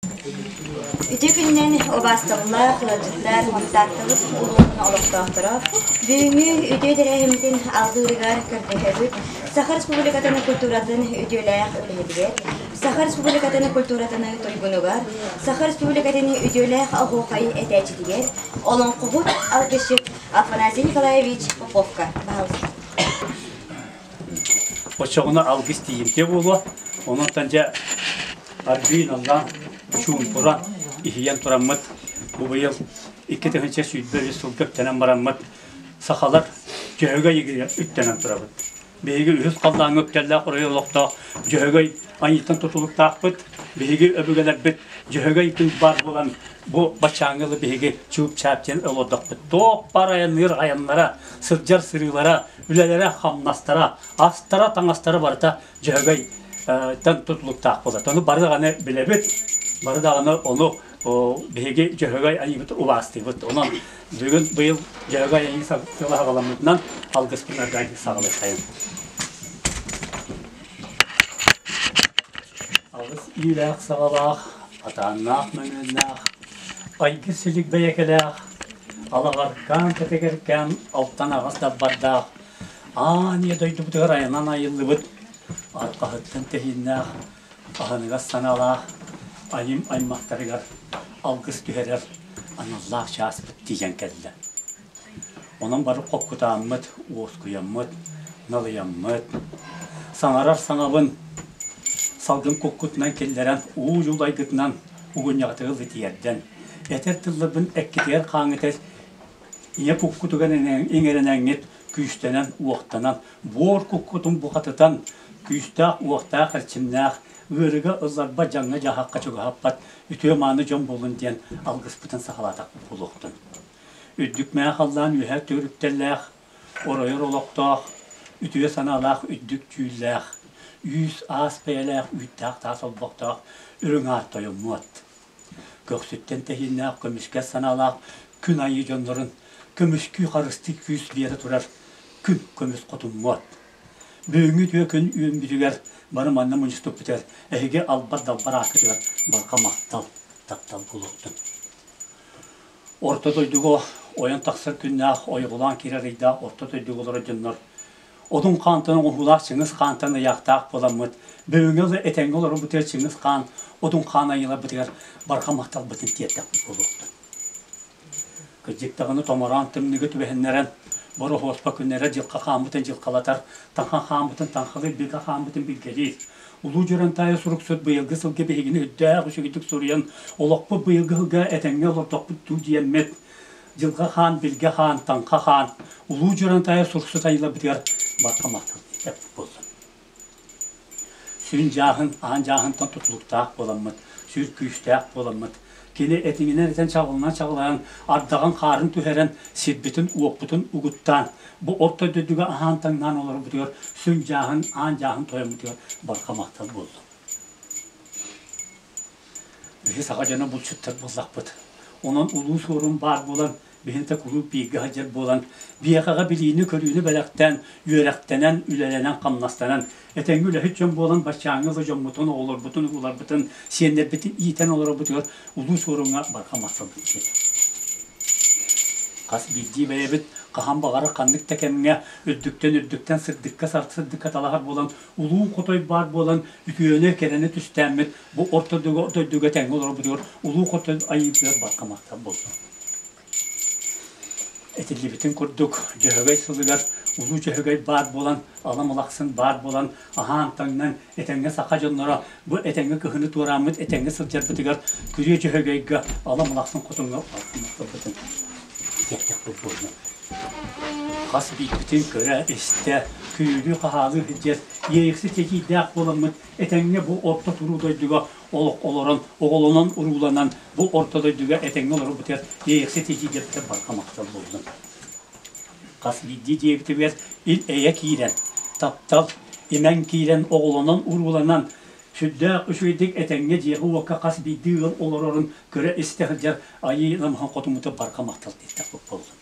Үтүө күнүнэн убаастабыллаах ыалдьыттар, Тааттабыт улууһун олохтоохторо, бүгүҥҥү үтүө тэрээһиммитин алгыырыгар көрдөһөбүт Саха Республикатын культуратын үтүөлээх үлэһитигэр, Саха Республикатын культуратын туйгунугар, Саха Республикатын үтүөлээх оһуохай этээччитигэр, олоҥхоһут алгысчыт Афанасий Николаевич Поповка. Баһаалыста. Оччоҕуна алгыс тиийимтиэ буолуо. Онон дьэ аргыый наллаан чуумпура иһийэн тураммыт бу быйыл 2023 сылга үктэнэн бараммыт сахалар Дьөһөгөй игиригэр үктэнэн турабыт. Биһиги үһүс халлааҥҥа үктэллээх оройу олохтоох Дьөһөгөй айыыттан тутулуктаахпыт. Биһиги өбүгэлэрбит Дьөһөгөй күн баар буолан бу баччааҥҥы дылы биһиги чууп-чаап диэн олордохпут. Туох баар айанныыр айаннара, сылдьар сырыылара, үлэлэрэ-хамнастара, астара-таҥастара барыта Дьөһөгөйтөн тутулуктаах буолар. Ону бары даҕаны билэбит, бары даҕаны ону биһиги Дьөһөгөй айыыбыт убаастыыбыт. Онон бүгүн быйыл Дьөһөгөй айыы сыла саҕаламмытынан алгыспын аргай саҕалыаххайын. Алгыс иилээх саҕалаах, атааннаах мөҥүөннээх, айгыр-силик бэйэкэлээх, Алаҕаркаан кэтэгэркээн алтан аҕыс далбардаах аан ийэ дойдубутугар айанан айыллыбыт арҕаһыттан тэһииннээх аһыныгас санаалаах айым аймахтарыгар алгыс түһэрэр аналлаах чааспыт тиийэн кэллэ. Онон бары хоккутааммыт, уоскуйаммыт, налыйаммыт, саҥарар саҥабын салгын куккутунан киллэрэн уу дьулайгытынан угунньаҕытыгар тиэрдэн, этэр тылларбын эккитигэр хааҥҥытыгар ийэ куккутугар иҥэринэҥҥит күүстэнэн, уохтанан, буор куккутун бухатытан, күүстээх, уохтаах, эрчимнээх, ыарыыга ылларбат, дьаҥҥа-дьаһахха чугаһаппат үтүө-мааны дьон буолун диэн алгыспытын саҕалаатахпыт буолуохтун. Үрдүк мэҥэ халлаан үөһэ түөрүктэллээх, оройор олохтоох, үтүө санаалаах үрдүк дьүүллээх, үүс-аас бэйэлээх үүттээх таас олбохтоох үрүҥ аар тойоммуот. Көхсүттэн тэһииннээх көмүскэл санаалаах күн айыы дьоннорун көмүскүү харыстыы күүс биэрэ турар күн көмүс хотуммуот. Бүгүҥҥү үтүө күн үүммүтүгэр бары манна мунньуступпутугар эһиги албар-далбар ааккытыгар барҕа махтал, таптал буолуохтун. Орто дойдуга ойон тахсар күннээх, ойоҕолоон киирэр ыйдаах орто дойдуга олорор дьоннор Одун хаантан оҥоһуулаах Чыҥыс хаантан ыйаахтаах буоламмыт, бүгүҥҥү этэҥҥэ олорорбутугар Чыҥыс хаан, Одун хаан айыыларбытыгар барҕа махталбытын тиэрдэхпит буолуохтун. Кырдьык даҕаны томороон тымныыга түбэһиннэрэн, бороһуоспа күннэрэ дьылха хааммытын дьылхалатар, таҥха хааммытын таҥхалыыр, билгэ хааммытын билгэлиир. Улуу Дьурантаайы суруксут быйылгы сылга биһигини үрдээх үчүгэйдик суруйан, олохпут быйылгы сылга этэҥҥэ олордохпут дуу диэммит, Дьылҕа хаан, Билгэ хаан, Таҥха хаан, Улуу Дьурантаайы суруксут айыыларбытыгар барҕа махтал эппит буоллун. Сүрүн дьааһын аан дьааһынтан тутулуктаах буоламмыт, сүр күүстээх буоламмыт, кини этиҥинэн этэн чаҕылынан чаҕылаан, ардаҕын хаарын түһэрэн, сирбитин уоппутун угуттаан, бу орто дойдуга аһаан таҥнаан олорбутугар сүн дьааһын, аан дьааһын тойоммутугар барҕа махтал буоллун. Биһи саха дьоно булчуттар буоллахпыт. Онон улуу суорун баар буолан, биһинтэ куруук бииргэ сылдьар буолан, биһиэхэҕэ билиини-көрүүнү бэлэхтээн, үөрэхтэнэн, үлэлэнэн-хамнастанан, этэҥҥэ үлэһит дьон буолан баччааҥҥы ыла дьоммутун, оҕолорбутун, урууларбытын, сиэннэрбитин иитэн олорорбутугар улуу суоруҥҥа барҕа махталбыт диэн. Хас биирдии бэйэбит хаһан баҕарар ханнык да кэмҥэ үрдүктэн үрдүктэн сырдыкка сырдыкка талаһар буолан, улуу хотой баар буолан, үтүөнү, кэрэни түстээммит бу орто дойдуга тэҥҥэ олорбутугар улуу хотон айыытыгар барҕа махтал буоллун. Этиллибитин курдук, Дьөһөгөй сылыгар улуу Дьөһөгөй баар буолан, Алам Алахсын баар буолан, аһаан-таҥнан, этэҥҥэ саха дьонноро бу этэҥҥэ кыһыны туорааммыт, этэҥҥэ сылдьарбытыгар Күрүө Дьөһөгөйгө Алам Алахсын хотуҥҥа барҕа махталбытын тиэртэхпит буоллун. Хас биирбитин көрө-истэ, күрүөлүү-хаһаалыы сылдьар иэйэхсит этиилээх буоламмыт этэҥҥэ бу орто туруу дойдуга олох олорон, оҕолонон, урууланан бу орто дойдуга этэҥҥэ олорбутугар иэйэхсит этиилэрбитэ барҕа махтал буоллун. Хас биирдии дьиэбитигэр ил-эйэ киирэн, таптал, имэҥ киирэн, оҕолонон, урууланан, сүрдээх үчүгэйдик этэҥҥэ дьиэҕэ-уокка хас биирдии ыал олорорун көрө-истэ сылдьар айыы намыһын хотуммута барҕа махтал диэтэхпит буоллун.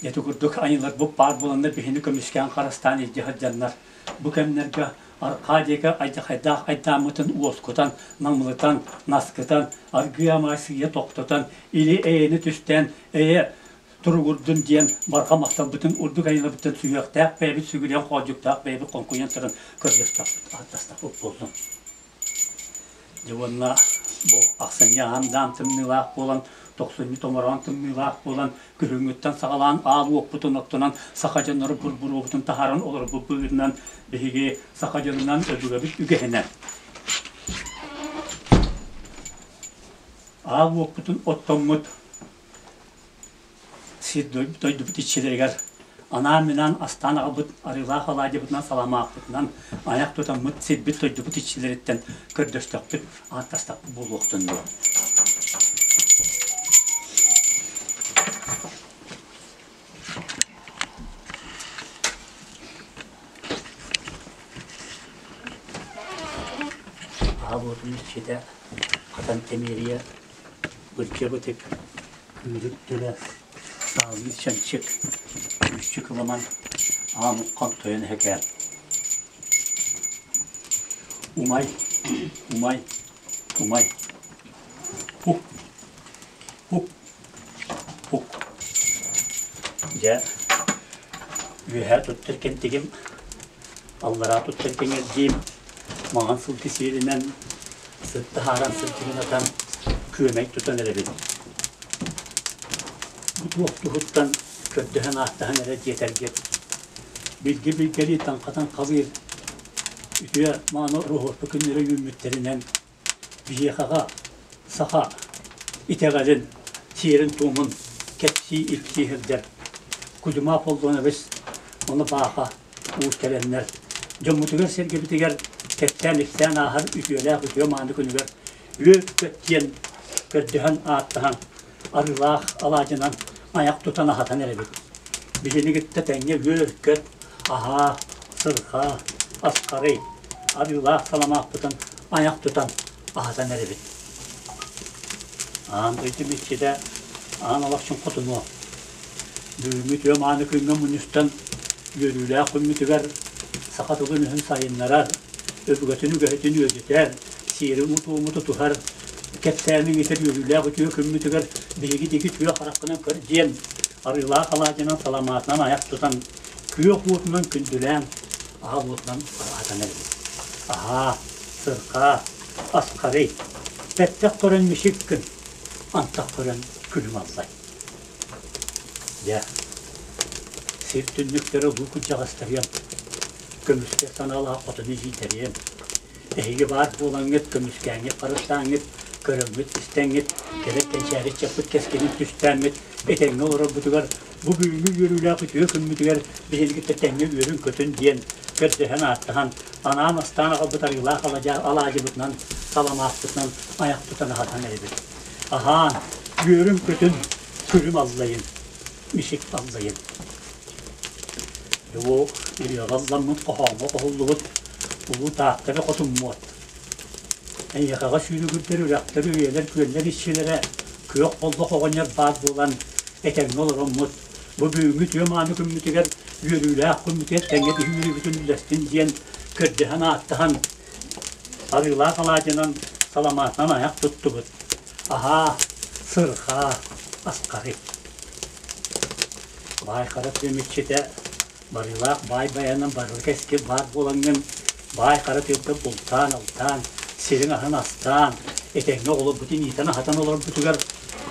Ити курдук айыларбыт баар буоланнар биһини көмүскээн харыстаан илдьэ сылдьаннар бу кэмнэргэ Арҕаа диэки алдьархайдаах айдааммытын уоскутан, намылытан, наскытан, аргыый-амаа сыыйа тохтотон, или-эйэни түстээн, эйэ туругурдун диэн барҕа махталбытын урдук айылабыттан сүһүөхтээх бэйэбит сүгүрүйэн хоодьуктаах бэйэбит хоҥкуйан туран көрдөстөхпүт, ааттастахпыт буоллун. Дьэ уонна бу ахсынньы аан-даам тымныылаах буолан, тохсунньу томороон тымныылаах буолан, күһүҥҥүттэн саҕалаан аал уоппутун оттонон саха дьонноро бурбуруобутун таһааран олорбут быһыытынан биһиги саха дьонунан өбүгэбит үгэһинэн аал уоппутун оттоммут сир дойдубут иччилэригэр анаан-минаан астаан аҕалбыт арыылаах алаадьыбытынан саламааппытынан айах тутаммыт сирбит дойдубут иччилэриттэн көрдөстөхпүт, ааттастахпыт буолуохтун дуо? Аабыытын иччитэ хатан Тэмиэрийэ бырдьа-бытык Күүрүк төлө, саалыы чанчык, күүсчүк ылыман, аамуккан тойон эһэкээн. Умай, умай, умай. Хук, хук, хук. Дьэ, үөһээ туттар кэнтигим, аллараа туттар кэҥэрдиим, маҥан сылгы сиэлинэн сыт таһааран сырдьыгынатан күөмэй тутан эрэбин. Бу туох туһуттан көрдөһөн-ааттаһан эрэ диэтэргит, билгэ-билгэлии таҥхатан халыыр үтүө мааны ороһуоспа күннэрэ үүммүттэринэн биһиэхэҕэ саха итэҕэлин, сиэрин-туомун кэпсии-ипсии сылдьар Кузьма Аполлонович уонна Бааха уус кэлэннэр дьоммутугар-сэргэбитигэр кэпсээн-ипсээн ааһар үтүөлээх үтүө мааны күнүгэр үөр-көт диэн көрдөһөн-ааттаһан арыылаах алаадьынан айах тутан аһатан эрэбит. Биһини кытта тэҥҥэ үөр-көт, аһаа, сырхаа, асхарый, арыылаах саламааппытын айах тутан аһатан эрэбит. Аан дойду иччитэ аан олохчун хотунуо. Бүгүҥҥү үтүө мааны күҥҥэ мунньустан үөрүүлээх күммүтүгэр саха тылын-өһүн сайыннарар, өбүгэтин үгэһитин үөдүтэр, сиэри-туому тутуһар, кэпсээни ыытар үөрүүлээх үтүө күммүтүгэр биһиги диэки үтүө хараххынан көр диэн арыылаах алаадьынан саламаатынан айах тутан, күөх уотунан күндүлээн, аһа уотунан аһатан эрэбит. Аһаа, сырхаа, асхарый, бэттэх көрөн мичик гын, антах көрөн күлүм аллай. Дьэ, сир түннүктэрэ улуу кырдьаҕастарыам, көмүскэ санаалаах хотону иитэриэм. Эһиги баар буолаҥҥыт, көмүскээҥҥит, харыстааҥҥыт, көрөҥҥүт, истэҥҥит, кэлэр кэнчээри ыччаппыт кэскилин түстээммит, этэҥҥэ олорорбутугар, бу бүгүҥҥү үөрүүлээх үтүө күммүтүгэр биһигитэ тэҥҥэ үөрүн-көтүн диэн көрдөһөн-ааттаһан, анаан астаан аҕалбыт арыылаах алаадьыбытынан, саламааппытынан айах тутан аһатан эрэбит. Аһаан, үөрүн-көтүн, күлүм аллайын, мичик аллайын. Бу ырыаҕа ылламмыт хоһооҥҥо хоһуллубут улуу Тааттаны хотуммуот. Эйиэхэҕэ сүүрүгүрдэр үрэхтэр, үйэлэр, күөллэр иччилэрэ күөх боллох оҕонньор баар буолан этэҥҥэ олороммут, бу бүгүҥҥү үтүө мааны күммүтүгэр үөрүүлээх күммүтүгэр тэҥҥэ түһүүрүбүтүн үллэстин диэн көрдөһөн-ааттаһан арыылаах алаадьынан, саламаатынан айах туттубут. Аһаа, сырхаа, асхарый. Баай хара тыам иччитэ, барыылаах баай байанан барылы кэскил баар буолаҥҥын, баай хара тыалтан бултаан-алтаан, сириҥ аһын астаан, этэҥҥэ оҕолорбутун иитэн-аһатан олорбутугар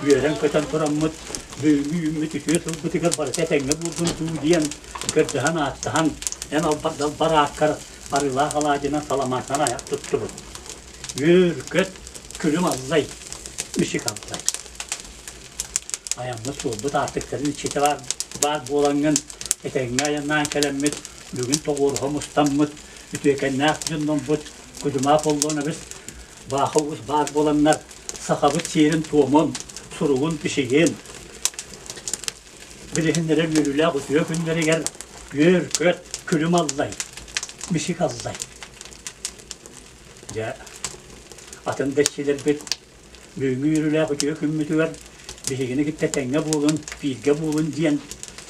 үөрэн-көтөн тураммыт, бүгүҥҥү үүммүт үтүө тылбытыгар барыта этэҥҥэ буоллун дуу диэн көрдөһөн-ааттаһан, эн албар-далбар ааккар арыылаах алаадьынан саламаатынан айах туттубут. Үөр-көт, күлүм аллай, мичик аллай. Айаммыт суолбут аартыктарын иччитэ баар, баар буолаҥҥын, этэҥҥэ айаннаан кэлэммит, бүгүн тоҕуоруһа мустаммыт, үтүөкэннээх дьонноммут, Кудьума Аполлонович Бааха уус баар буоланнар, сахабыт сиэрин-туомун, суругун-бичигин билиһиннэрэр үөрүүлээх үтүө күннэригэр үөр-көт, күлүм аллай, мичик аллай. Дьэ, атын да иччилэрбит бүгүҥҥү үөрүүлээх үтүө күммүтүгэр биһигини кытта тэҥҥэ буолун, бииргэ буолун диэн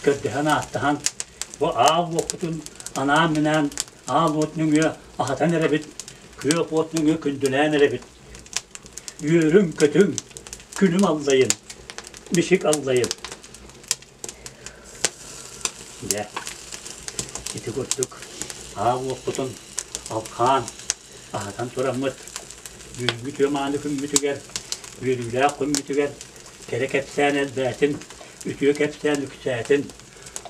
көрдөһөн-ааттаһан, бу аал уоппутун анаан-минээн Аал уот нөҥүө аһатан эрэбит, күөх уот нөҥүө күндүлээн эрэбит. Үөрүҥ-көтүҥ, күнүм аллайын, мичик аллайын. Дьэ, ити курдук аал уоппутун алхаан, аһатан тураммыт, бүгүҥҥү үтүө мааны күммүтүгэр, үөрүүлээх күммүтүгэр кэрэ кэпсээн элбээтин, үтүө кэпсээн үксээтин,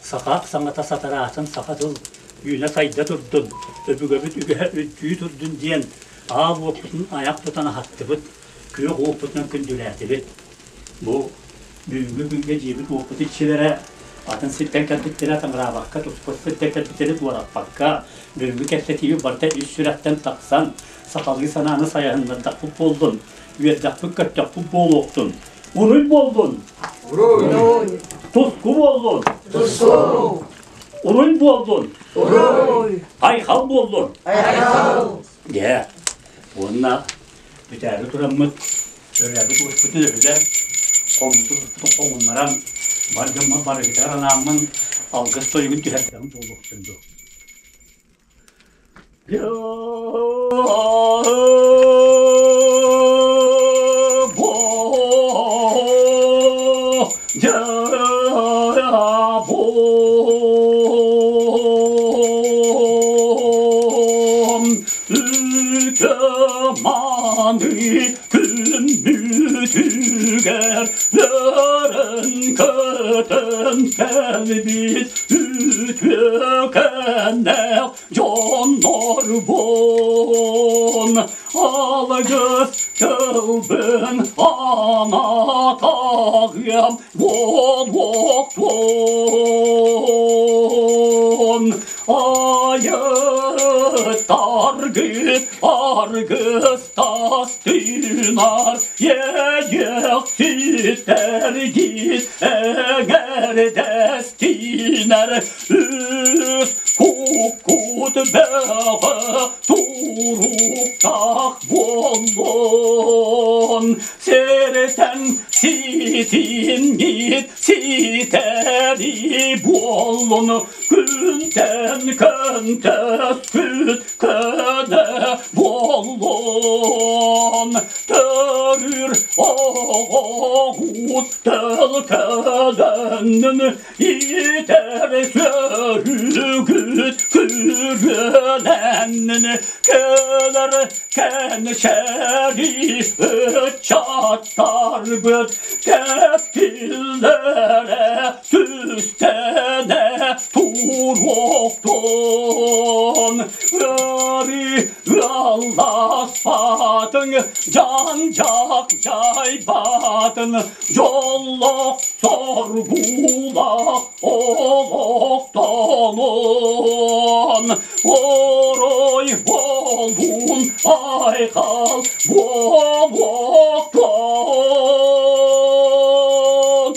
саха саҥата сатараатын, саха тыл үүнэ-сайда турдун, өбүгэбит үгэһэ үрдүү турдун диэн аал уоппутун айах тутан аһаттыбыт, күөх уоппутунан күндүлээтибит. Бу бүгүҥҥү күҥҥэ дьиэбит уоппут иччилэрэ атын сиртэн кэлбиттэрэ таҥараабакка, туспа сиртэн кэлбиттэри туораппакка, бүгүҥҥү кэпсэтиибит барыта ис сүрэхтэн тахсан, сахалыы санааны сайаһыннардахпыт буоллун, үөрдэхпит-көттөхпүт буолуохтун. Уруй буоллун! Уруй! Туску буоллун! Туску! Уруй буоллун! Уруй! Айхал буоллун! Айхал! Дьэ, уонна бүтээри тураммыт, өрөөбүт уоспутун өбүлээн, хоммутун хоҥуннаран, бар дьоммор барыгытыгар анааммын алгыс тойугун түһэрдэҕим буолуохтун дуу. Үтө-мааны күммүтүгэр Өрөн-көтөн кэлбит үтүөкэннээх дьоннорбун Алгыс тылбын анатаҕыам буолуохтун Айыттаргыт аргыстас тыынар Иэйэхситтэргит эҥэрдэстинэр Үс куккут бөҕө туруктаах буоллун Сиртэн ситингит ситэри буоллун Күнтэн көнтөспүт көнө буоллун Төрүүр оҕоҕут төлкөлөннүн Иитэр сүөһүгүт күрүөлэннин Кэлэр кэнчээри ыччаттарбыт Кэскиллэрэ түстэнэ туруохтун Ыарыы ыалласпатын, дьаҥ-дьах дьайбатын, Дьоллоох соргулаах олохтонун Орой буоллун айхал буолуохтун.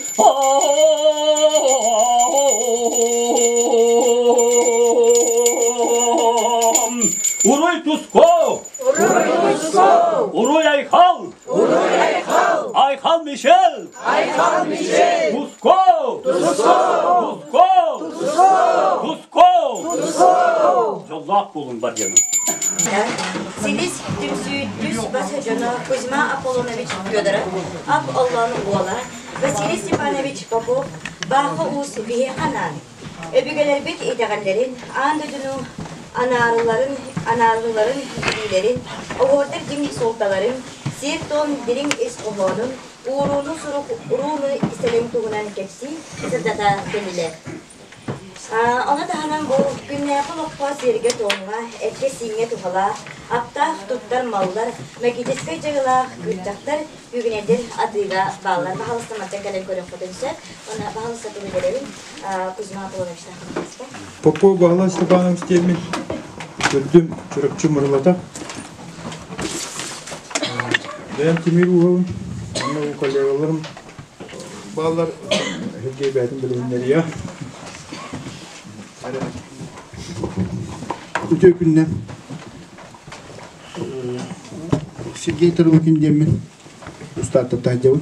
Уруй туску! Уруй туску! Уруй айхал! Уруй айхал! Айхал Мишел! Айхал Мишел! Туску! Туску! Туску! Туску! Туску! Туску! Дьоллоох буолуҥ бар дьонум. Силис түмсүү түс бас дьоно Кузьма Аполлонович Федоров, Ап Оллон уола, Василий Степанович Попов, Бааха Уус биһиэхэ анаан, өбүгэлэрбит итэҕэллэрин, аан дойдуну анаарыларын, анаарыларын билиилэрин, оһуордар дьиҥ суолталарын, сиэр-туом дириҥ ис хоһоонун, уурууну сурук урууну истэлин туһунан кэпсии, сырдата кэллилэр. Ону таһынан бу күннээҕи олоххо сиэргэ-туомҥа, эккэ-сииҥҥэ туһалаах, аптаах туттар маллар, магическай дьайыылаах кыырчахтар бүгүнэдир атыыга бааллар. Баһалыста мантан кэлэн көрүөххүтүн сөп. Уонна баһалыста тылы биэрэбин Кузьма Аполлонович Тахмановичка. Попов Баһылай Степанович диэммин көрдүм Чурапчы Мырылата. Бэйэм Тимир Уһовым, онно бу коллегаларым бааллар Сергей бэйэтин билиһиннэриэ. Үтүө күннэн. Сергей Тарылыкин диэммин устаатта таһдьабын.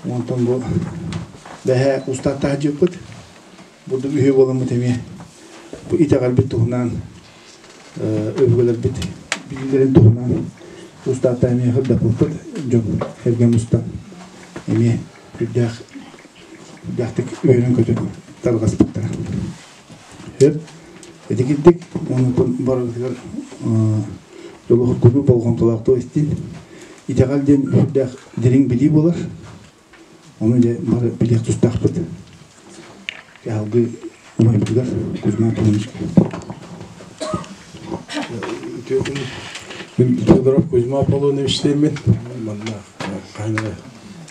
Онтон бу бэһэ устаат таһдьыппыт. Бурдук үһү буоламмыт эмиэ. Бу итэҕэлбит туһунан Өбүгэлэрбит билиилэрин туһунан устаата эмиэ сырдаппыппыт дьон эргэ мустан эмиэ сүрдээх сүрдээхтик үөрэн-көтөн тарҕаспыттара. Сөп. Ити кирдик онтон барытыгар дьолуһургуну болҕомтолоохтук истин. Итэҕэл диэн сүрдээх дириҥ билии буолар. Ону дьэ бары билиэх тустаахпыт. Дьаһалгы убайбытыгар Кузьма Антонович. Мин Федоров Кузьма Аполлонович диэммин. Манна хаһан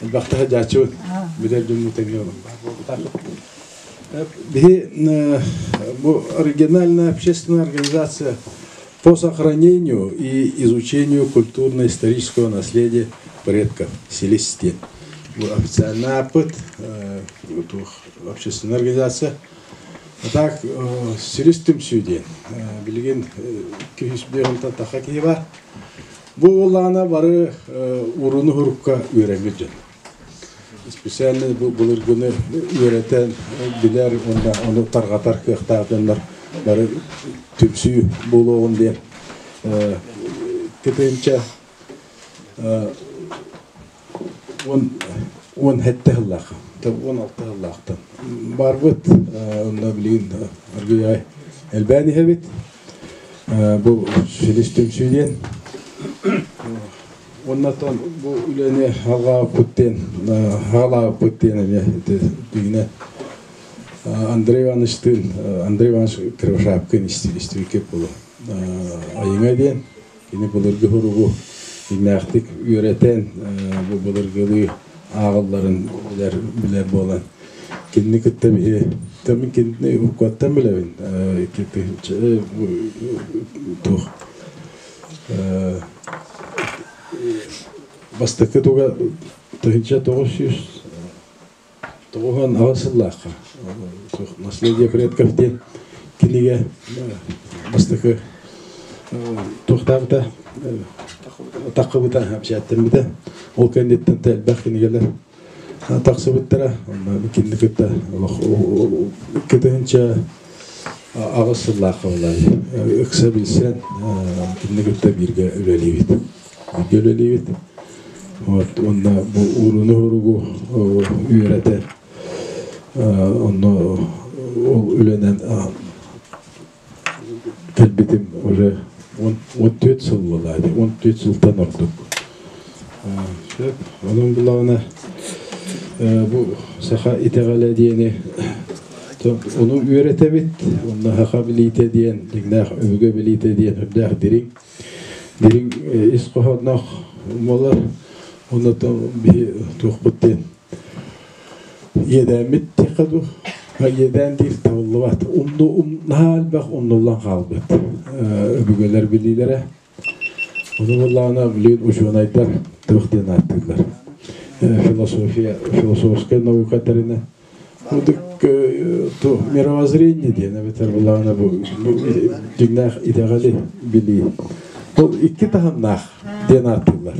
элбэхтэ сылдьааччыбыт. Билэр дьоммут эмиэ Биһи бу региональная общественная организация по сохранению и изучению культурно-исторического наследия предков Селестин. Бу официально ааппыт общественная организация. А так Сирис түмсүү диэн. Билигин күһүс биэһунта таха киһи бар. Бу уоллаана бары уруну хурукка үөрэммит дьон. Специально бу былыргыны үөрэтэн билэр уонна ону тарҕатар кыахтаах дьоннор бары түмсүү буолуоҕун диэн кытыынча 17 сыллаах 16 сыллаахтан барбыт онно билигин аргыйай элбээн иһэбит бу силис түмсүү диэн Оннотон бу үлэни халҕаабыппыт диэн, хаалаабыппыт диэн эмиэ дигинэ Андрей Ивановичтыын, Андрей Иванович Кривошапкин истибиккит буолуо. Айыҥа диэн кини былыргы суругу иннээхтик үөрэтэн, бу былыргылыы ааҕылларын билэр, билэр буолан кинини кытта биһи мин кинини уруккуттан билэбин. Туох Бастакы туга 1998 сыллаахха «Наследие предков» диэн кинигэ бастакы туохтаабыта таххыбыта бэчээттэммитэ. Ол кэнниттэн элбэх кинигэлэр тахсыбыттара. Онно кинини кытта олох 2008 сыллаахха буоллар ыкса билсэн кинини кытта бииргэ үлэлиибит. Бииргэ үлэлиибит. Вот, уонна бу ууруну-уругу үөрэтэ онно ол үлэнэн кэлбитим уже 14 сыл буолла 14 сылтан ордук. Сөп. Онон булаҕына бу саха итэҕэлэ диэни ону үөрэтэбит. Онно саха билиитэ диэн, дьиҥнээх өбүгэ билиитэ диэн үрдээх дириҥ дириҥ ис хоһоонноох буолар. Онно биһи туохпут диэн Иэдээммит диэххэ дуу, иэдээн диир табыллыбат. Умну, наһаа элбэх умнуллан хаалбыт өбүгэлэр билиилэрэ. Ону буоллаҕына билигин учуонайдар туох диэн ааттыыллар. Философия, философскай наука тэринэ. Курдук мировоззрение диэн эбэтэр буоллаҕына бу дьиҥнээх итэҕэли билии. Ол икки таһымнаах диэн ааттыыллар.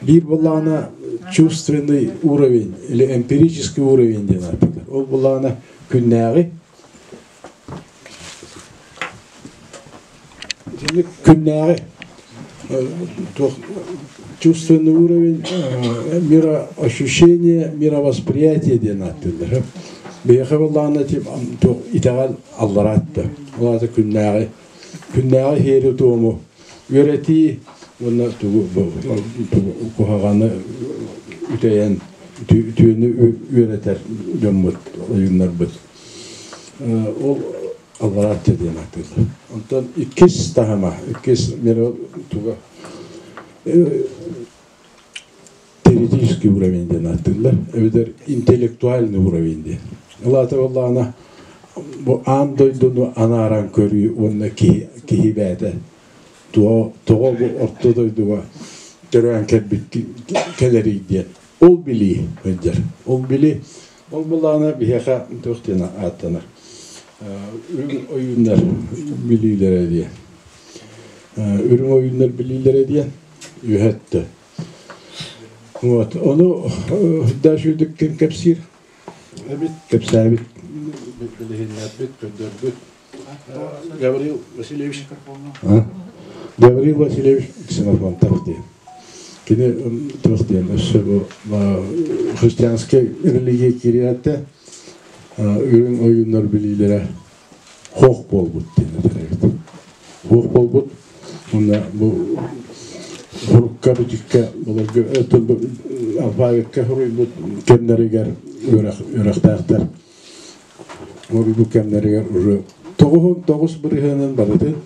Биир буоллаҕына чувственный уровень или эмпирический уровень диэн ааттыыллар. Ол буоллаҕына күннээҕи итинник күннээҕи туох чувственный уровень мироощущение, мировосприятие диэн ааттыыллар. Биһиэхэ буоллаҕына туох итэҕэл аллараатта. Ол аата күннээҕи күннээҕи иһиэри-туому үөрэтии уонна тугу куһаҕаны үтэйэн үтүөнү үөрэтэр дьоммут ойууннарбыт ол алларааччы диэн ааттыыллар. Онтон иккис таһыма, иккис туга теоретический уровень диэн ааттыыллар, эбэтэр интеллектуальный уровень диэн. Ол аата буоллаҕына бу аан дойдуну анааран көрүү уонна киһи, киһи бэйэтэ тоҕо, тоҕо бу орто дойдуга төрөөн кэлбит кэлэрий диэн ол билии сылдьар. Ол билии ол буоллаҕына биһиэхэ туох диэн ааттанар үрүҥ ойууннар билиилэрэ диэн. Үрүҥ ойууннар билиилэрэ диэн үөһэ өттө. Вот. Ону даже үрдүк ким кэпсиир эбит, кэпсээбит, билиһиннэрбит, көрдөрбүт. Гаврил Васильевич Гаврил Васильевич Ксенофонтов диэн. Кини туох диэн өссө бу христианскай религия кириэттэ үрүҥ ойууннар билиилэрэ хоох буолбут диэн этэр эбит. Хоох буолбут уонна бу сурукка бичиккэ былыргы алфавикка суруйбут кэмнэригэр үөрэхтээхтэр Уруйбут кэмнэригэр уже 99 бырыһыанын барытын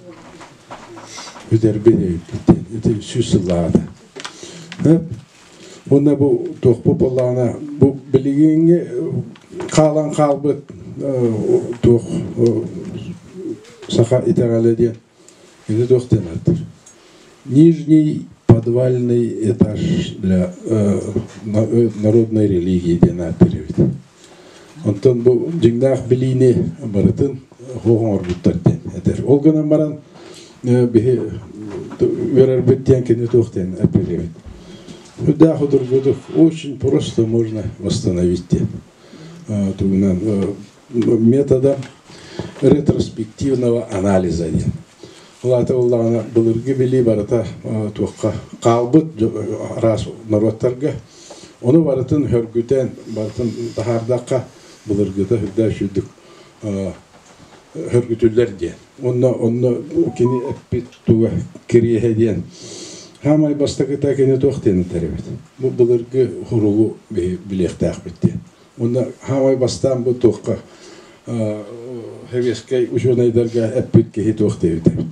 бүтэрбит эбиппит диэн ити 100 сыллааҕыта. Уонна бу туохпут буоллаҕына бу билигиҥҥи хаалан хаалбыт туох саха итэҕэлэ диэн ити туох диэн ааттыыр Нижний подвальный этаж для народной религии диэн ааттыыр эбит. Онтон бу дьиҥнээх билиини барытын суох оҥорбуттар диэн этэр. Ол гынан баран биһи үөрэрбит диэн кини туох диэн эппит эбит. Үрдээх удургутук очень просто можно восстановить диэн. Тугунан методом ретроспективного анализа диэн. Ол аата буоллаҕына былыргы билии барыта туохха хаалбыт араас норуоттарга ону барытын хөргүтэн барытын таһаардахха былыргыта үрдээх үчүгдүк хөргүтүллэр диэн. Онно онно кини эппит туга кириэһэ диэн хаамай бастакыта кини туох диэн этэр эбит. Бу былыргы хуругу билиэхтээхпит диэн. Уонна хаамай бастаан бу туохха сэбиэскэй учуонайдарга эппит киһи туох диэбит эбит.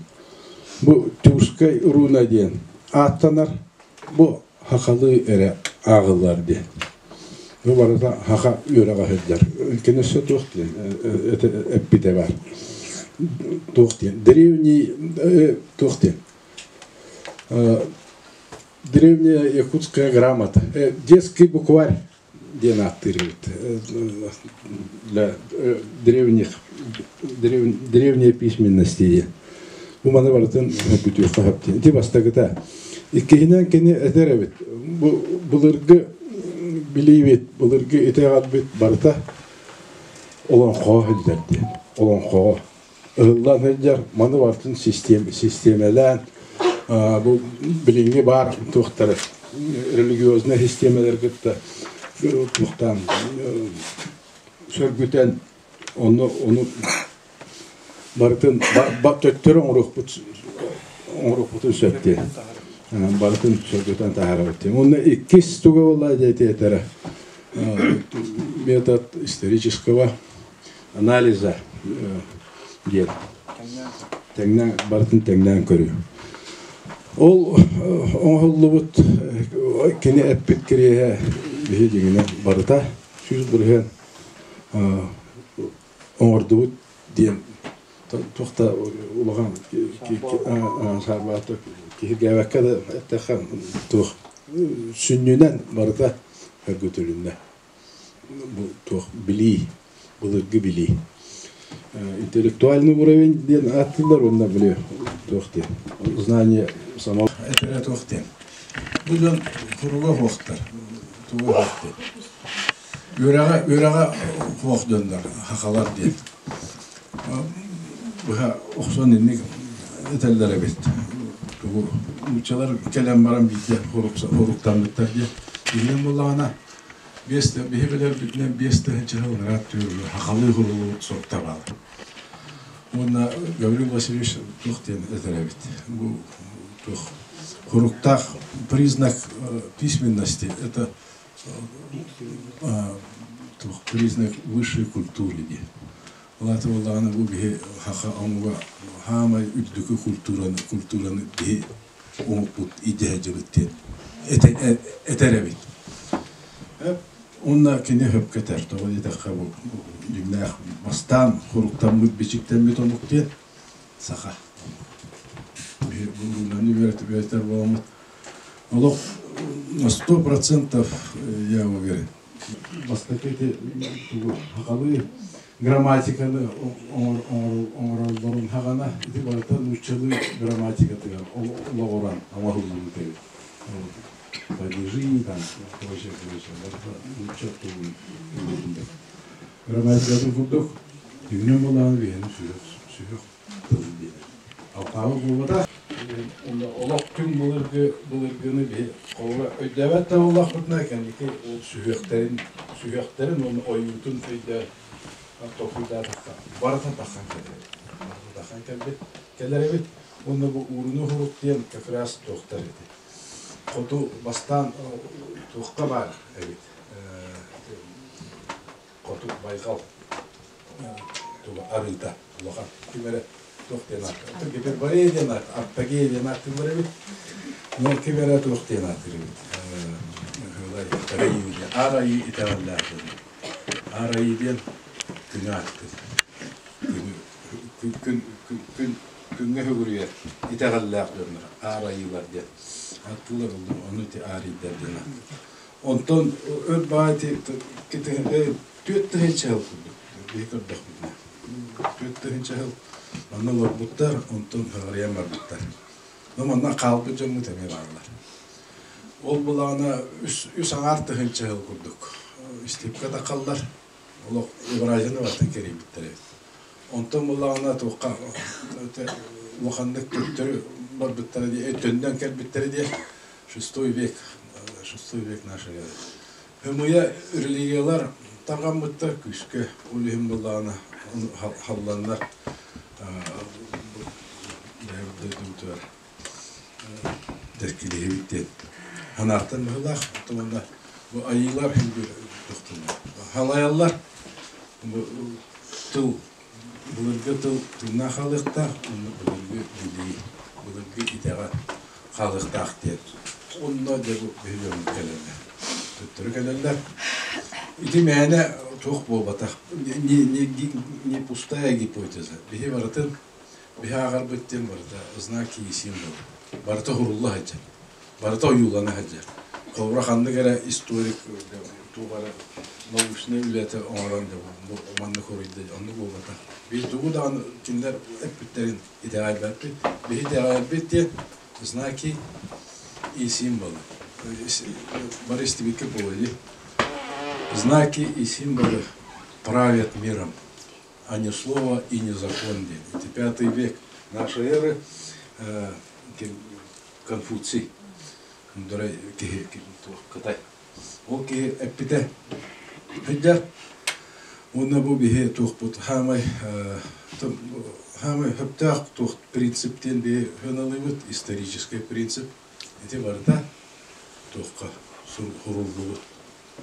Бу Тюркскай руна диэн ааттанар, бу хахалыы эрэ ааҕыллар диэн. Бу барыта хаха үөрэҕэ сылдьар. Кини өссө туох диэн эппитэ бар. Туох диэн древний туох диэн древняя якутская грамота, детский букварь диэн ааттыыр эбит для древних древней письменности диэн. Бу маны барытын бүтүөххэ сөп диэн. Ити бастакыта. Иккиһинэн кини этэр эбит. Бу былыргы билиибит, былыргы итэҕэлбит барыта олоҥхоҕо сылдьар диэн. Олоҥхоҕо ыһыллан сылдьар маны барытын систиэмэлээн бу билиҥҥи баар туохтары религиознай систиэмэлэр кытта туохтаан сөргүтэн ону ону барытын төттөрү оҥоруохпут оҥоруохпутун сөп диэн барытын сөргүтэн таһаарабыт диэн уонна иккис туга буолла диэтэ метод исторического анализа диэн тэҥнээн барытын тэҥнээн көрүү. Ол оҥоһуллубут кини эппит кириэһэ биһи дьиҥинэн барыта 100% оҥордубут диэн туох да улахан саарбаата киһиргээбэккэ да эттэххэ туох сүнньүнэн барыта өргүтүлүннэ. Бу туох билии, былыргы билии. Интеллектуальный уровень диэн ааттыыллар уонна били туох диэн знание самого этэрэ туох диэн. Бу дьон куруга суохтар, туга суох диэн. Үөрэҕэ үөрэҕэ суох дьоннор хахалар диэн. Быһа охсон инник этэллэр эбит. Тугу нууччалар кэлэн баран биирдэ хоруктаммыттар диэн. Иһинэн буоллаҕына Биэс биһи билэрбитинэн 5000 ыраат түөрүгү хахалыы хуруллубут суруктар бааллар. Уонна Гаврил Васильевич туох диэн этэр эбит. Бу туох хуруктаах признак письменности это туох признак высшей культуры диэн. Ол аата буоллаҕына бу биһи хаха омуга хаамай үрдүкү культураны культураны биһи омукпут идея дьыбыт диэн этэр эбит. Уонна кини хөпкө этэр, тоҕо диэтэххэ бу дьиҥнээх бастаан хоруктаммыт, бичиктэммит омук диэн саха. Буруунаны үөрэтэр буоламмыт. Олох на 100% я уверен. Бастакы ити сахалыы грамматиканы оҥороллорун хаҕана ити барыта нууччалыы грамматикатыгар олоҕуран оҥоһуллубут эбит. Падежи там прочее, прочее. Барыта нуучча тылын грамматикатын курдук дьиҥнэн буолаан биһини сүрэх Сүһүөх тыл диэн. Алпаабыт буолбатах. Олох түҥ былыргы былыргыны биһи холобура өйдөөбөт да буоллахпытына кэнники ол сүһүөхтэрин сүһүөхтэрин уонна ойуутун өйдөөн толкуйдаатахха барыта тахсан кэлэр барыта тахсан кэлбит кэлэр эбит уонна бу ууруну хурук диэн как раз туохтар эти хоту бастаан туохха баар эбит хоту байҕал туга арыыта улахан ким эрэ туох диэн ааттыыр гиперборея диэн аат артагея диэн ааттыыллар эбит но ким эрэ туох диэн ааттыыр эбит аар айыы итэҕэллээх дьон аар айыы диэн күнү ааттыыр күнү күн күн күҥҥэ сүгүрүйэр итэҕэллээх дьоннор аар айыылар диэн ааттыыллар ону ити аарыйдар диэн ааттыыр Онтон өр баай түөрт тыһыынча сыл курдук биһи көрдөхпүтүнэ 4 тыһыынча сыл манна олорбуттар, онтон хаҕарыйан барбыттар. Но манна хаалбыт дьоммут эмиэ бааллар. Ол былаана үс аҥаар тыһыынча сыл курдук истипкэ тахаллар. Олох Евразияны барытын кэрийбиттэр эбит. Онтон буллаҕына туохха улаханнык төттөрү барбыттара дии, төннөн кэлбиттэрэ дии. Шестой век, шестой век нашей эры. Ымыйа религиялар тарҕаммыттар күүскэ, ол иһин буллаҕына халланнар дойдубутугар дэркилиһибит диэн санааттан быһыылаах. Оттон бу айыылар халайаллар бу тыл былыргы тыл тыыннаах хаалыахтаах уонна былыргы билии былыргы итэҕэл хаалыахтаах диэн онно дьэ бу биһиги кэлэллэр төттөрү кэлэллэр ити мээнэ туох буолбатах не, не, не пустая гипотеза биһи барытын биһи ааҕарбыт диэн барыта знаки и символы барыта хурулла сылдьар барыта ойуулана сылдьар. Холобура ханнык эрэ историк туох эрэ научнай үлэтэ оҥорон бу маннык хоруйда оннук буолбатах. Биһи тугу даҕаны кинилэр эппиттэрин итэҕэйбэппит. Биһи итэҕэйэрбит диэн знаки и символы. Бары истибиккэ буолуо Знаки и символы правят миром, а не слово и не закон диэн. Это пятый век нашей эры Конфуций киһи Кытай. Ол киһи эппитэ сылдьар. Уонна бу биһи туохпут хаамай хаамай хөптөөх туох принцип диэн биһи хыналыыбыт исторический принцип. Ити барыта туохха хуруллубут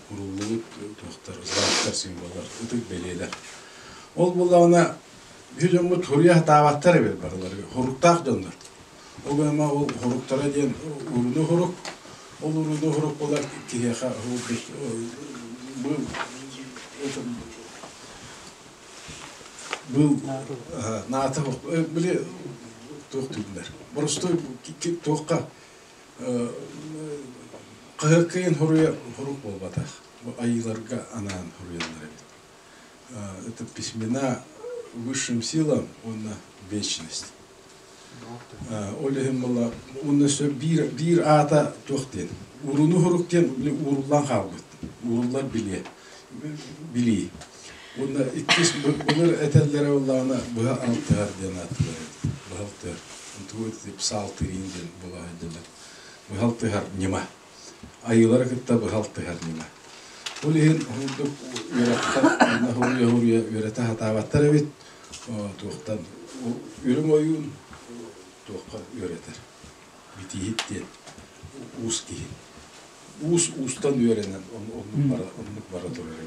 хуруллубут туохтар знактар символлар ытык бэлиэлэр. Ол буоллаҕына биһи дьоммут хуруйа сатаабаттар эбит барылары хоруктаах дьоннор. Ол гынан ол хоруктара диэн уруну хорук, ол уруну хорук буолар киһиэхэ бу был наата били туох дииллэр боростуой туохха хаһыаккыйын хоруйа хорук буолбатах бу айыыларга анаан хоруйаллар эбит это письмена высшим силам уонна вечность Ол иһин буолла уонна өссө биир биир аата туох диэн ууруну уһурук диэн били ууруллан хаалбыт. Ууруллар билиэ билии. Уонна иккис былыр этэллэрэ буоллаҕына быһа алтыһар диэн ааттыылар эбит. Быһа алтыһар. Тугу псалтырин диэн буола сылдьаллар. Быһа алтыһар ньыма. Айыылары кытта быһа алтыһар ньыма. Ол иһин курдук үөрэххэ уонна хуруйа-хуруйа үөрэтэ сатаабаттар эбит. Туохтан үрүҥ ойуун туохха үөрэтэр битииһит диэн уус киһи уус уустан үөрэнэн оннук бара оннук бара турар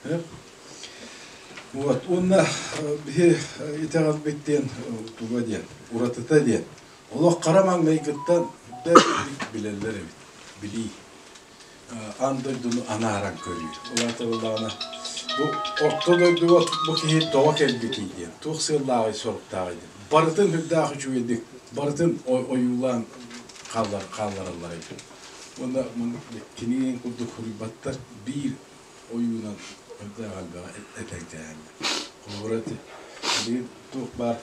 эбит вот уонна биһи итэҕэлбит диэн туга диэн уратыта диэн олох хара маҥнайгыттан билэллэр эбит билии аан дойдуну анааран көрүү. Ол аата буоллаҕына, бу орто дойдуга бу киһи тоҕо кэлбитий диэн, туох сыаллааҕый, соруктааҕый диэн. Барытын үрдээх үчүгэйдик, барытын ойуулаан хааллараллар эбит. Уонна кинигэ курдук суруйбаттар, биир ойуунан үрдээх элбэҕи этэн кээһэллэр. Холобура, ити биир туох баар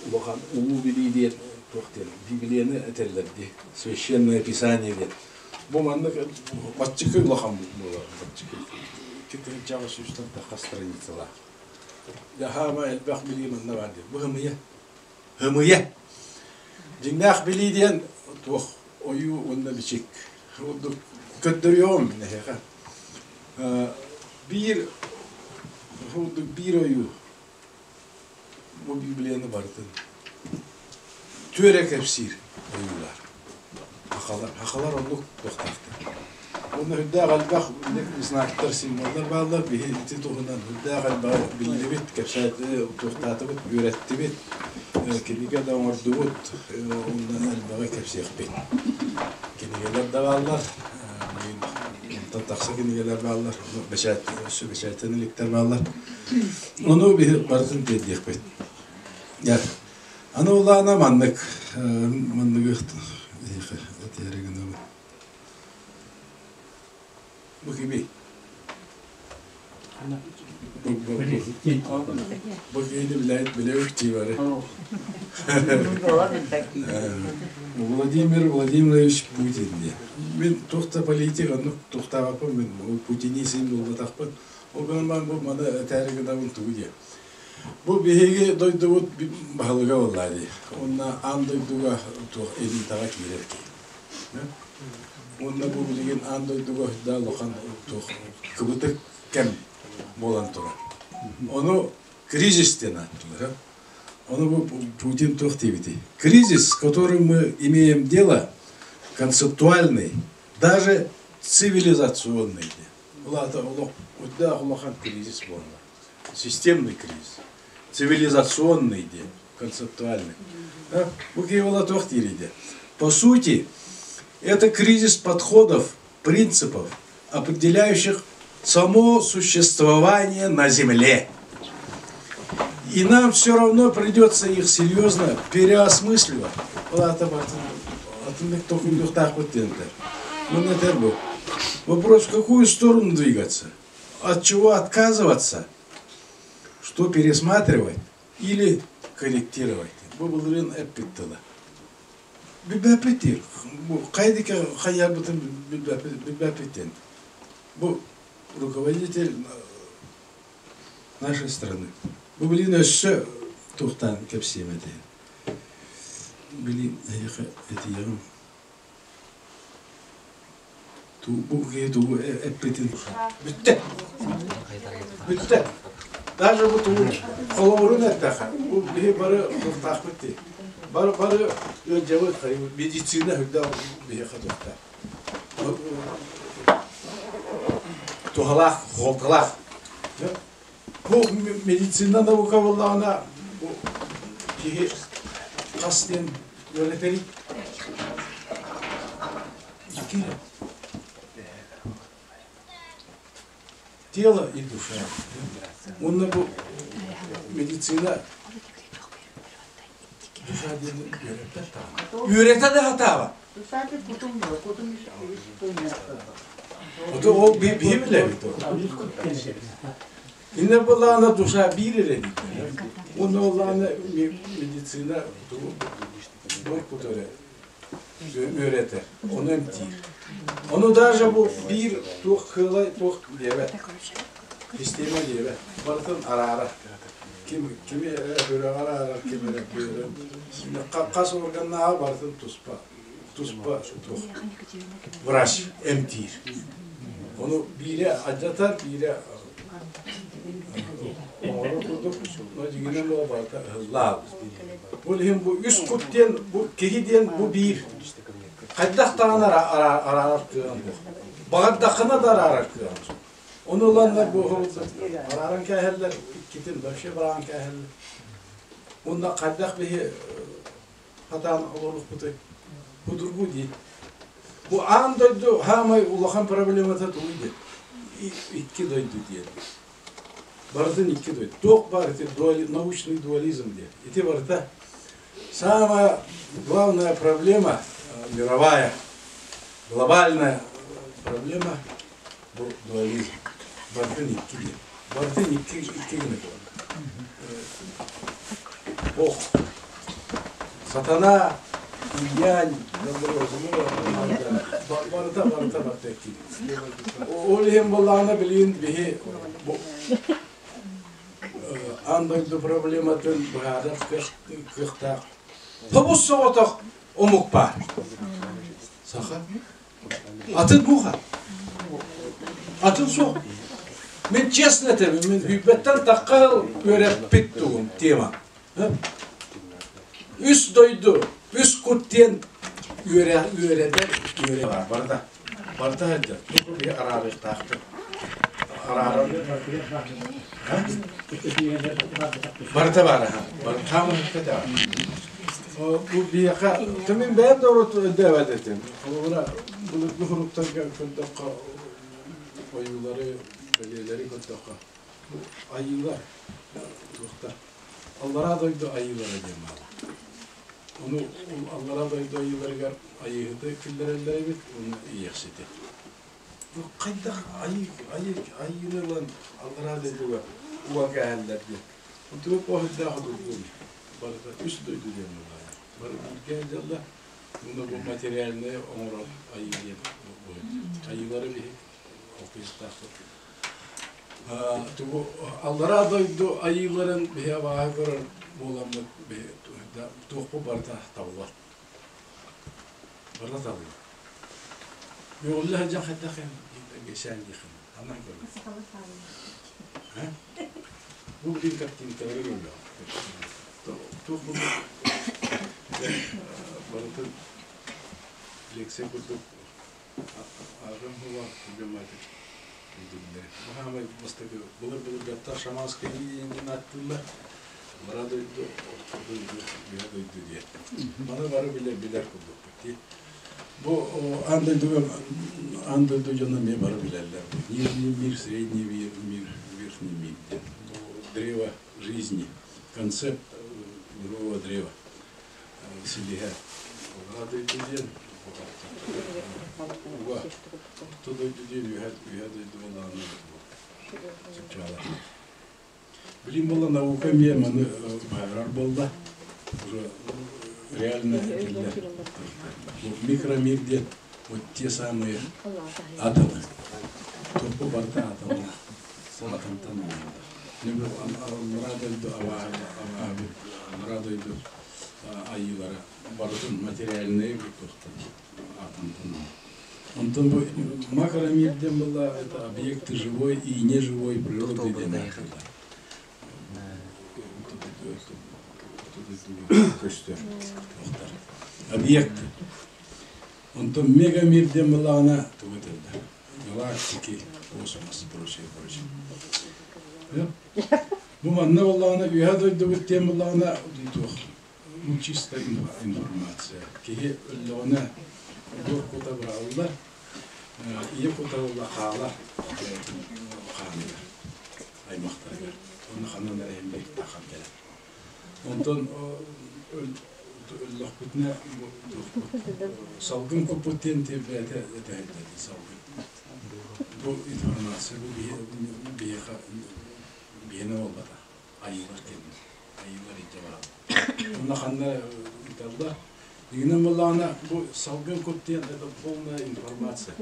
улахан улуу билии диэн туох диэн Библияны этэллэр дии, священное писание диэн. Бу маннык баччыкы улахан буолар баччыкы. 2800 тахха страницалаах. Дьаһаама элбэх билии манна баар диэн. Бу һымыйа. Һымыйа. Дьиҥнээх билии диэн туох ойуу уонна бичик. Курдук көрдөрүөҕүм эһиэхэ. Биир курдук биир ойуу бу Библияны барытын түөрэ кэпсиир ойуулар. Хахалар, хахалар оннук туохтаахтар. Уонна үрдээх элбэх знактар, символлар бааллар. Биһи ити туһунан үрдээх элбэҕи биллибит, кэпсээтибит, туохтаатыбыт, үөрэттибит, кинигэ да оҥордубут, онно элбэҕи кэпсиэхпит. Кинигэлэр да бааллар, онтон тахса кинигэлэр бааллар, бэчээт, өссө бэчээттэн иликтэр бааллар. Ону биһи барытын тиэрдиэхпит. Аны улаана маннык манныгы этээри гынабын. Бу кими? Бу киһини билээт билэбит дии бары. Владимир Владимирович Путин диye. Мин туох политик оннук туохтаабаппын мин путинизм буолбатахпын. Ол гынан баран бу маны этээри гынабын тугу диye. Бу биһиги дойдубут баһылыга буолла дии. Уонна аан дойдуга туох элитаҕа киирэр киһи. Уонна бу билигин аан дойдуга да улахан туох кыбытык кэм буолан турар. Ону кризис диэн ааттыылар. Ону бу Путин туох диэбитий? Кризис, с которым мы имеем дело, концептуальный, даже цивилизационный диэн. Ол аата олох үрдээх улахан кризис буолла. Системный кризис. Цивилизационный диэн, концептуальный. Бу киһи туох диирий диэн. По сути, это кризис подходов, принципов, определяющих само существование на Земле. И нам все равно придется их серьезно переосмысливать. Вопрос, в какую сторону двигаться, от чего отказываться, что пересматривать или корректировать. Бу былырыын эппит тыла. Билбэппит Бу хайдыка хайарбытын билбэппит Бу руководитель нашей страны. Бу билин өссө туохтаан кэпсиэм этэ. Билин эһиэхэ этиэҕим. Бу киһи тугу эппитин бүттэ. Бүттэ. Даже бу тугу холобурун эттэхэ, бу биһи бары туохтаахпыт дии. Бары бары ыалдьабыт, медицина үрдэ биһиэхэ туохтаах. Туһалаах, холкалаах. Бу медицина наука буоллаҕына, бу киһи хас диэн үөрэтэрий? Икки. Тело и душа. Уонна бу медицина душа диэн үөрэппэт даҕаны. Үөрэтэ да сатаабат. Ото ол биһи билэбит. Инне буоллаҕына душа биир эрэ дииллэр. Уонна буоллаҕына медицина тугу кут эрэ үөрэтэр, ону эмтиир. Ону даже бу биир туох кыалай туох диэбэт, система диэбэт, барытын араарар. Ким кими эрэ сүрэҕэр араарар, ким эрэ быарын. Хас органнааҕы барытын туспа, туспа туох врач эмтиир. Ону биирэ алдьатар, биирэ оҥорор курдук, но дьиҥинэн буола барыта ыһыллаабыт. Ол иһин бу үс кут диэн, бу киһи диэн бу биир. Хайдах даҕаны араарар кыаҕым суох. Баҕардаххына да араарар кыаҕым суох. Ону ыланнар бу арааран кээһэллэр, иккитин вообще бараан кээһэллэр. Уонна хайдах биһи хатаан олоруохпутуй? Судургу дии. Бу аан дойду хаамай улахан проблемата тугуй диэн? Икки дойду диэн. Барытын икки дойду. Туох баар ити научный дуализм диэн. Ити барыта самая главная проблема мировая, глобальная проблема бу дуализм. Барытын икки диэн. Барытын икки икки гына Бог, сатана, инь-янь, барыта барыта барыта икки. Ол иһин буоллаҕына билигин биһи бу Аан дойду проблематын быһаарар кыахтаах тобус соҕотох омук баар. Саха. Атын буха. Атын суох. Мин честно этэбин, мин үйбэттэн тахха үөрэппит тугум тема. Үс дойду, үс кут диэн үөрэ үөрэтэр үөрэ бар барда. Барда сылдьар. Тугу биһи араарыахтаахпыт. Араарар. Барыта баар аха. Барыта хаамыһыкка Бу биһиэхэ, мин бэйэм да урут өйдөөбөт этим. Холобура, былыргы суруктарга көрдөххө, ойуулары, бэлиэлэри көрдөххө, бу айыылар туохтар Аллараа дойду айыылара диэн бааллар. Ону аллараа дойду айыыларыгар айыыһыты киллэрэллэр эбит уонна ийиэхсити. Бу хайдах айыы айыы айыыны ылан аллараа дойдуга уган кээһэллэр диэн. Онтуга поһуйдаах одургун барыта үс дойду диэн буолла. Бары бииргэ дьалла. Уонна бу материальнай оҥорор айыы диэн айыылары биһи алтыһыктаахпыт. Тугу аллараа дойду айыыларын биһи абааһы көрөр буоламмыт биһи туохпут барыта табыллар. Барыта табыллар. Үөҕүллэ сылдьан хайдах кэпсээн диэххин ханан көрөр? Бу билин картинкалары көрүллэр. Туох курдук барытын лекция курдук Ааҕыам буолуо проблематик өйдөбүллэри. Бу хаамай бастакы былыр-былыргаттан шаманскай диэн ааттыыллар. Мара дойду, орто дойду, үөһэ дойду диэн. Маны бары билэр билэр курдукпут дии. Бу аан дойдуга аан дойду дьоно эмиэ бары билэллэр. Нижний мир, средний мир, мир, верхний мир диэн. Бу древо жизни, концепт мирового древа. Силиһэ Аллараа дойду диэн уга Орто дойду диэн үөһэ үөһэ дойду буоллаҕына чыпчаала. Билим буолла наука эмиэ маны быһаарар буолла. Уже реально этиллэр. Микромир диэн вот те самые атомы. Турку барыта атомна. Атомтан оҥороллор. Аллараа дойду абааһы аллараа дойду айыылара барытын материальнай туохтан атомтан. Онтон бу макромир диэн была это объекты живой и неживой природы диэн ааттыыллар. Көстөр туохтар. Объекты. Онтон мегамир диэн былаана тугу этэллэр? Галактики, космос, прочее, прочее. Бу манна буоллаҕына үөһэ дойдубут диэн буоллаҕына туох ну чисто информация. Киһи өллөҕүнэ буор кута быраҕыллар, ийэ кута буолла хаалар хааныгар, аймахтарыгар. Уонна ханан эрэ иһин биир кэлэр. Онтон өллөхпүтүнэ салгын куппут диэн бэйэтэ этэ салгын. Бу информация бу биһиэхэ биһиэнэ буолбатах. Айыылар кэллэр. Айыылар илдьэ бараллар. Онно ханна ыыталлар. Дигинэн буоллаҕына бу салгын кут диэн это полная информация.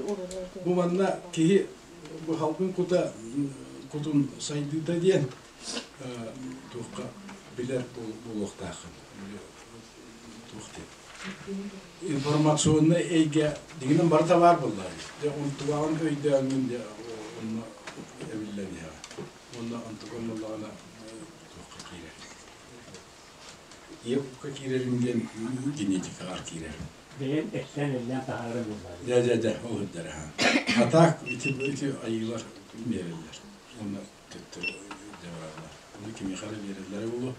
Бу манна киһи бу салгын кута кутун сайдыыта диэн туохха билэр буолуохтааххын. Туох диэн информационнай эйгэ дигинэн барыта баар буоллаҕа. Дьэ онтугаҕын өйдөөҥҥүн дьэ онно эбиллэн иһэҕин. Уонна онтукан буоллаҕына туохха киирэр. Ийэ кукка киирэрин диэн генетикаҕар киирэр. Бэйэм эттээн-эллээн таһаарар буоллаҕа. Дьэ дьэ дьэ ол сылдьар аһа. А так ити ити айыылар биэрэллэр. Уонна төттөрү илдьэ бараллар. Ону кимиэхэ эрэ биэрэллэрэ буолуо.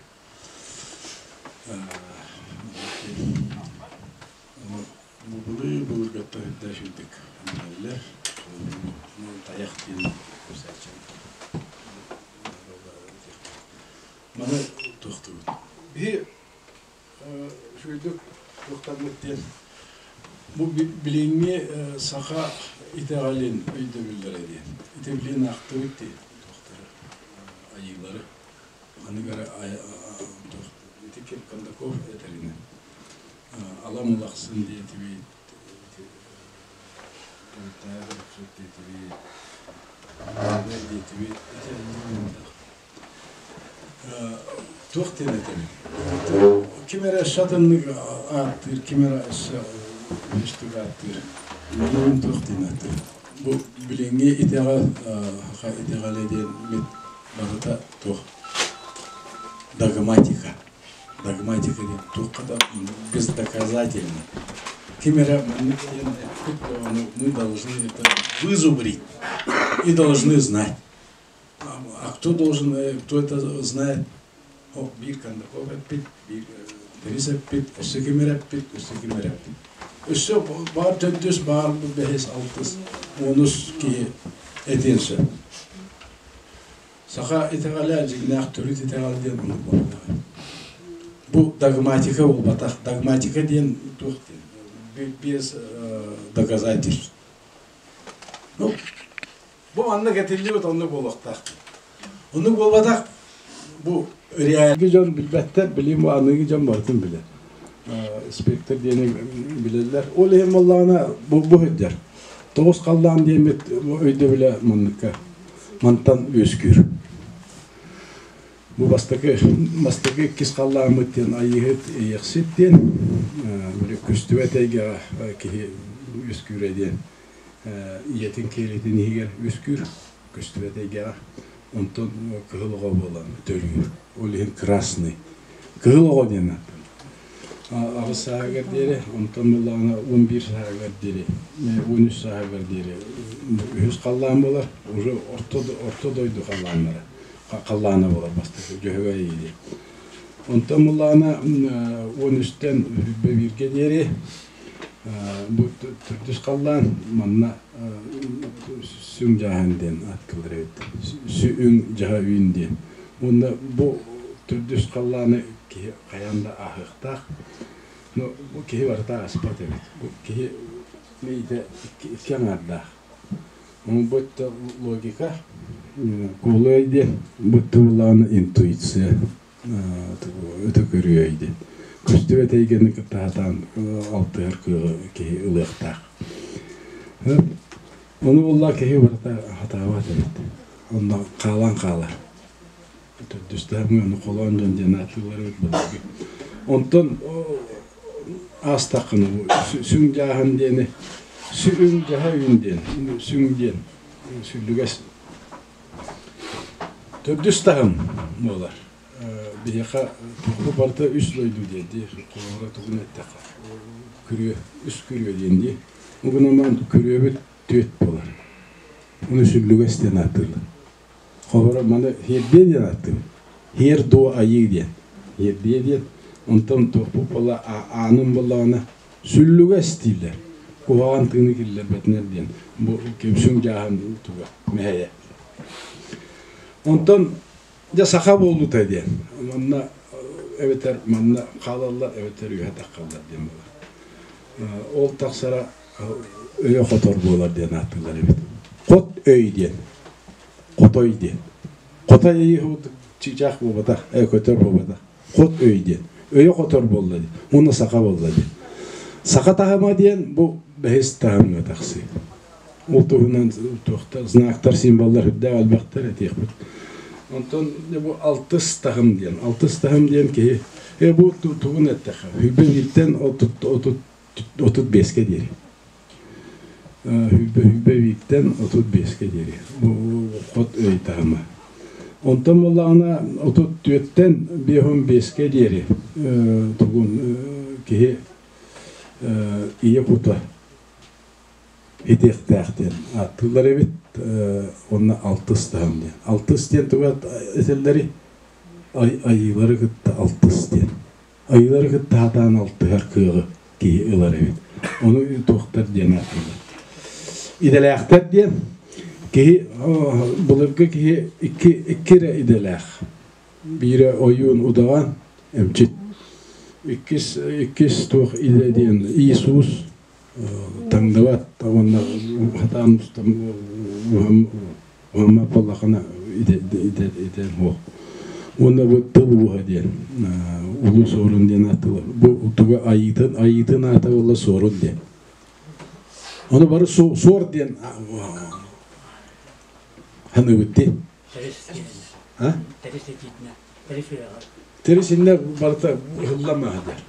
Былыр былыргаттан үрдэ үчүгдүк билэллэр. Тайах диэн көрсөөччү. Маны туохтуубут. Биһи үчүгэйдик туохтаммыт диэн бу билиҥҥи саха итэҕэлин өйдөбүллэрэ диэн. Ити билин аахтыбыт дии туохтары айыылары. Ханнык эрэ ити ким Кондаков этэринэн Алам улахсын диэтибит, Туйтаах өлөксөт диэтибит, диэтибит, ити Туох диэн этэбин? Ким эрэ өссө атыннык ааттыыр, ким эрэ өссө үстүк ааттыыр. Мин туох диэн ааттыыр? Бу билиҥҥи итэҕэл, саха итэҕэлэ диэн мит барыта туох? Догматика. Догматика диэн туохха да бездоказательно. Ким эрэ маннык диэн эппит даҕаны мы должны это вызубрить и должны знать. А кто должен, кто это знает? О, биир Кондаков эппит, биир Тэрис эппит, өссө ким эрэ эппит, өссө ким эрэ эппит. Өссө баар төрдүс, баар бэһис, алтыс, онус киһи этиэн сөп. Саха итэҕэлэ дьиҥнээх төрүт итэҕэл диэн оннук буолбатах. Бу догматика буолбатах. Догматика диэн туох диэн? Без доказательств. Ну, бу маннык этиллибит оннук буолуохтаах. Оннук буолбатах бу реальный дьон билбэттэр, билим аныгы дьон барытын билэр. Спектр диэни билэллэр. Ол иһин буоллаҕына бу бу сылдьар. Тоҕус халлаан диэммит өйдөбүлэ манныкка мантан үөскүүр. Бу бастакы бастакы иккис халлааммыт диэн Айыыһыт Иэхсит диэн били көстүбэт эйгэҕэ киһи үөскүүрэ диэн ийэтин киэлитин иһигэр үөскүүр көстүбэт эйгэҕэ. Онтон кыһыл оҕо буолан төрүүр. Ол иһин красный. Кыһыл оҕо диэн ааттанар. Аҕыс сааһыгар диэри, онтон буоллаҕына 11 сааһыгар диэри, 13 сааһыгар диэри үһүс халлаан буолар, уже орто, орто дойду халлааннара, халлаана буолар бастакы Дьөһөгөй диэн. Онтон буоллаҕына 13-тэн 21-гэ диэри бу төрдүс халлаан манна сүҥ дьааһын диэн ааттыыллар эбит. Сүҥ дьаһа үүн диэн. Уонна бу төрдүс халлааны киһи хайаан да ааһыахтаах. Но бу киһи барыта ааспат эбит. Бу киһи мэйиитэ икки аҥаардаах. Бу логика, куолуй диэн, бу тыллааны интуиция, өтө көрүү диэн. Көстүбэт эйгэни кытта сатаан алтыһар кыаҕы киһи ылыахтаах. Ону булла киһи барыта хатаабат эбит. Онно хаалан хаалар. Төрдүстээх ону холоон дьон диэн ааттыыллар эбит былыргы. Онтон аастаххына сүҥ дьааһын диэни сүҥ дьаһа үүн диэн сүҥ диэн сүллүгэс төрдүс таһым буолар. Биһиэхэ тугу барыта үс дойду диэн дии, холобура тугун эттэххэ күрүө, үс күрүө диэн дии. Ол гынан күрүөбүт түөрт буолар. Ону сүллүгэс диэн ааттыыллар. Холобура маны хиэрдиэ диэн ааттыыбыт. Хиэр дуо айыы диэн. Хиэрдиэ диэн онтон туохпут буолла аанын буоллаҕына сүллүгэс дииллэр. Куһаҕан тыыны киллэрбэтинэр диэн. Бу кемсүҥ дьааһын туга мэһэйэ. Онтон дьэ саха буолуута диэн. Манна эбэтэр манна хаалаллар, эбэтэр үөһэ таххаллар диэн буолар. Ол тахсара өйө хотор буолар диэн ааттыыллар эбит. Хот өй диэн. Хотой диэн. Хотой чыычаах буолбатах, көтөр буолбатах. Хот өй диэн. Өйө хотор буолла диэн. Уонна саха буолла диэн. Саха таһыма диэн бу бэһис таһымҥа тахсыы. Ол туһунан туохтар, знактар, символлар үрдээх элбэхтэр этиэхпит. Онтон бу алтыс таһым диэн. Алтыс таһым диэн киһи бу тугун эттэххэ, хүбүн 35-кэ диэри. Хүбэ бииртэн 35-кэ диэри. Бу хот өй таһыма. Онтон буоллаҕына 34-тэн 55-кэ диэри тугун киһи ийэ кута итиэхтээх диэн ааттыыллар эбит уонна алтыс таһым диэн. Алтыс диэн туга этэллэри айыылары кытта алтыс диэн. Айыылары кытта сатаан алтыһар кыаҕы киһи ылар эбит. Ону туохтар диэн ааттыыллар. Идэлээхтэр диэн киһи былыргы киһи икки икки эрэ идэлээх. Биирэ ойуун удаҕан эмчит. Иккис иккис туох идэ диэн Иисус таҥныбат уонна сатаан уһаммат буоллаххына итэ суох. Уонна бу тыл ууһа диэн улуу суорун диэн ааттыылар. Бу туга айыытын айыытын аата буолла суорун диэн. Ону бары суор диэн саныыбыт дии. Тэрис иннэ барыта ыһыллан сылдьар.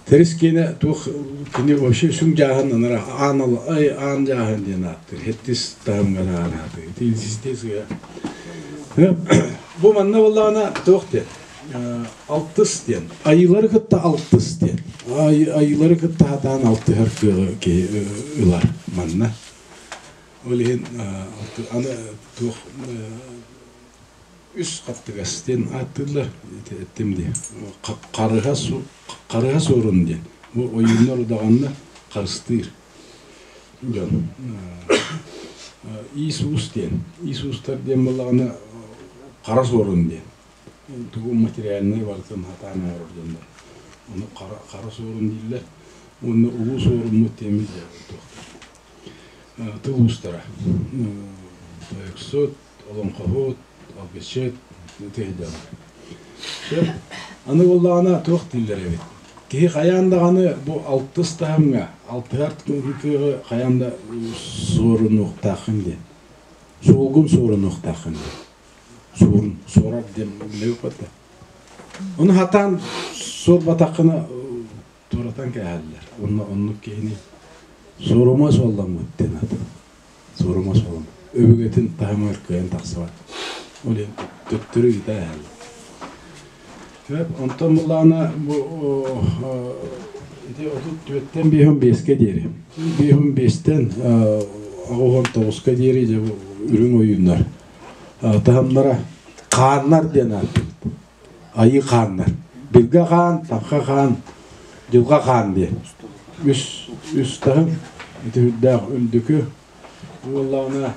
Тэрис киэнэ туох кини вообще сүҥ дьааһын анара аан ай аан дьааһын диэн ааттыыр. Хеттис таһымҥа аан аатыыр. Ити систиэ сыа. Бу манна буоллаҕына туох диэн алтыс диэн айыылары кытта алтыс диэн айыылары кытта сатаан алтыһар кыаҕы киһи ылар манна. Ол иһин аны туох үс хаттыгас диэн ааттыыллар эттим дии харыһа харыһа суорун диэн бу ойууннар удаҕанна харыстыыр дьон Иисус диэн Иисустар диэн буоллаҕына хара суорун диэн тугу материальнай барытын хатаан оҥорор дьоннор ону хара хара суорун дииллэр уонна улуу суоруммут диэммит туохтар тыл уустара тойуксут олоҥхоһут, алгысчыт тыһыйдалар. Сөп. Аны буоллаҕына туох дииллэр эбит. Киһи хайаан даҕаны бу алтыс таһымҥа, алтыһар кыаҕы хайаан да суорунуохтааххын диэн. Суолгун суорунуохтааххын диэн. Суорун, суорар диэн билэбит Ону хатаан суорбатаххына туоратан кээһэллэр. Онно оннук киһини суорума суолламмыт диэн аата. Суорума суолламмыт. Өбүгэтин таһымыгар кыайан тахсыбат. Ол иһин төттөрү ыыта иһэллэр. Сөп, онтон буллаҕына бу ити 34-тэн 55-кэ диэри. 55-тэн 89-ка диэри дьэ бу үрүҥ ойууннар таһымнара хааннар диэн ааттыыбыт. Айыы хааннар. Билгэ хаан, Таҥха хаан, Дьылҕа хаан диэн. Үс, үс таһым, ити үрдээх үрдүкү буоллаҕына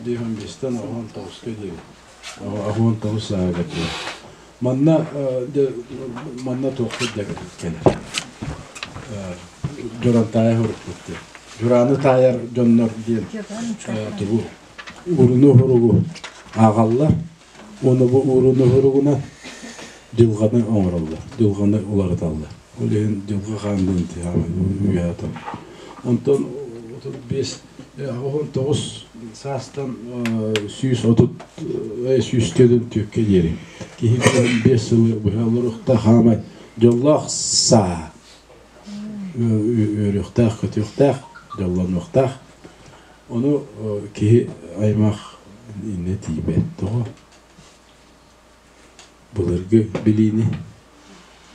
5-тэн 19-ка диэри. 19 сааһыгар диэри. Манна манна туохпут да кэлэр. Дьуран таайа һурукпут диэн. Дьурааны таайар дьоннор диэн тугу уруну хуругу ааҕаллар. Уонна бу ууруну-уһуругунан дьылҕаны оҥороллор, дьылҕаны уларыталлар. Ол иһин дьылҕа хаан диэн үөһэ Онтон 35 19 саастан 130 144-кэ диэри киһи 5 сылы быһа олоруохтаах хаамай дьоллоох саа үөрүөхтээх, көтүөхтээх, дьоллонуохтаах. Ону киһи аймах иннэ тиийбэт. Тоҕо? Былыргы билиини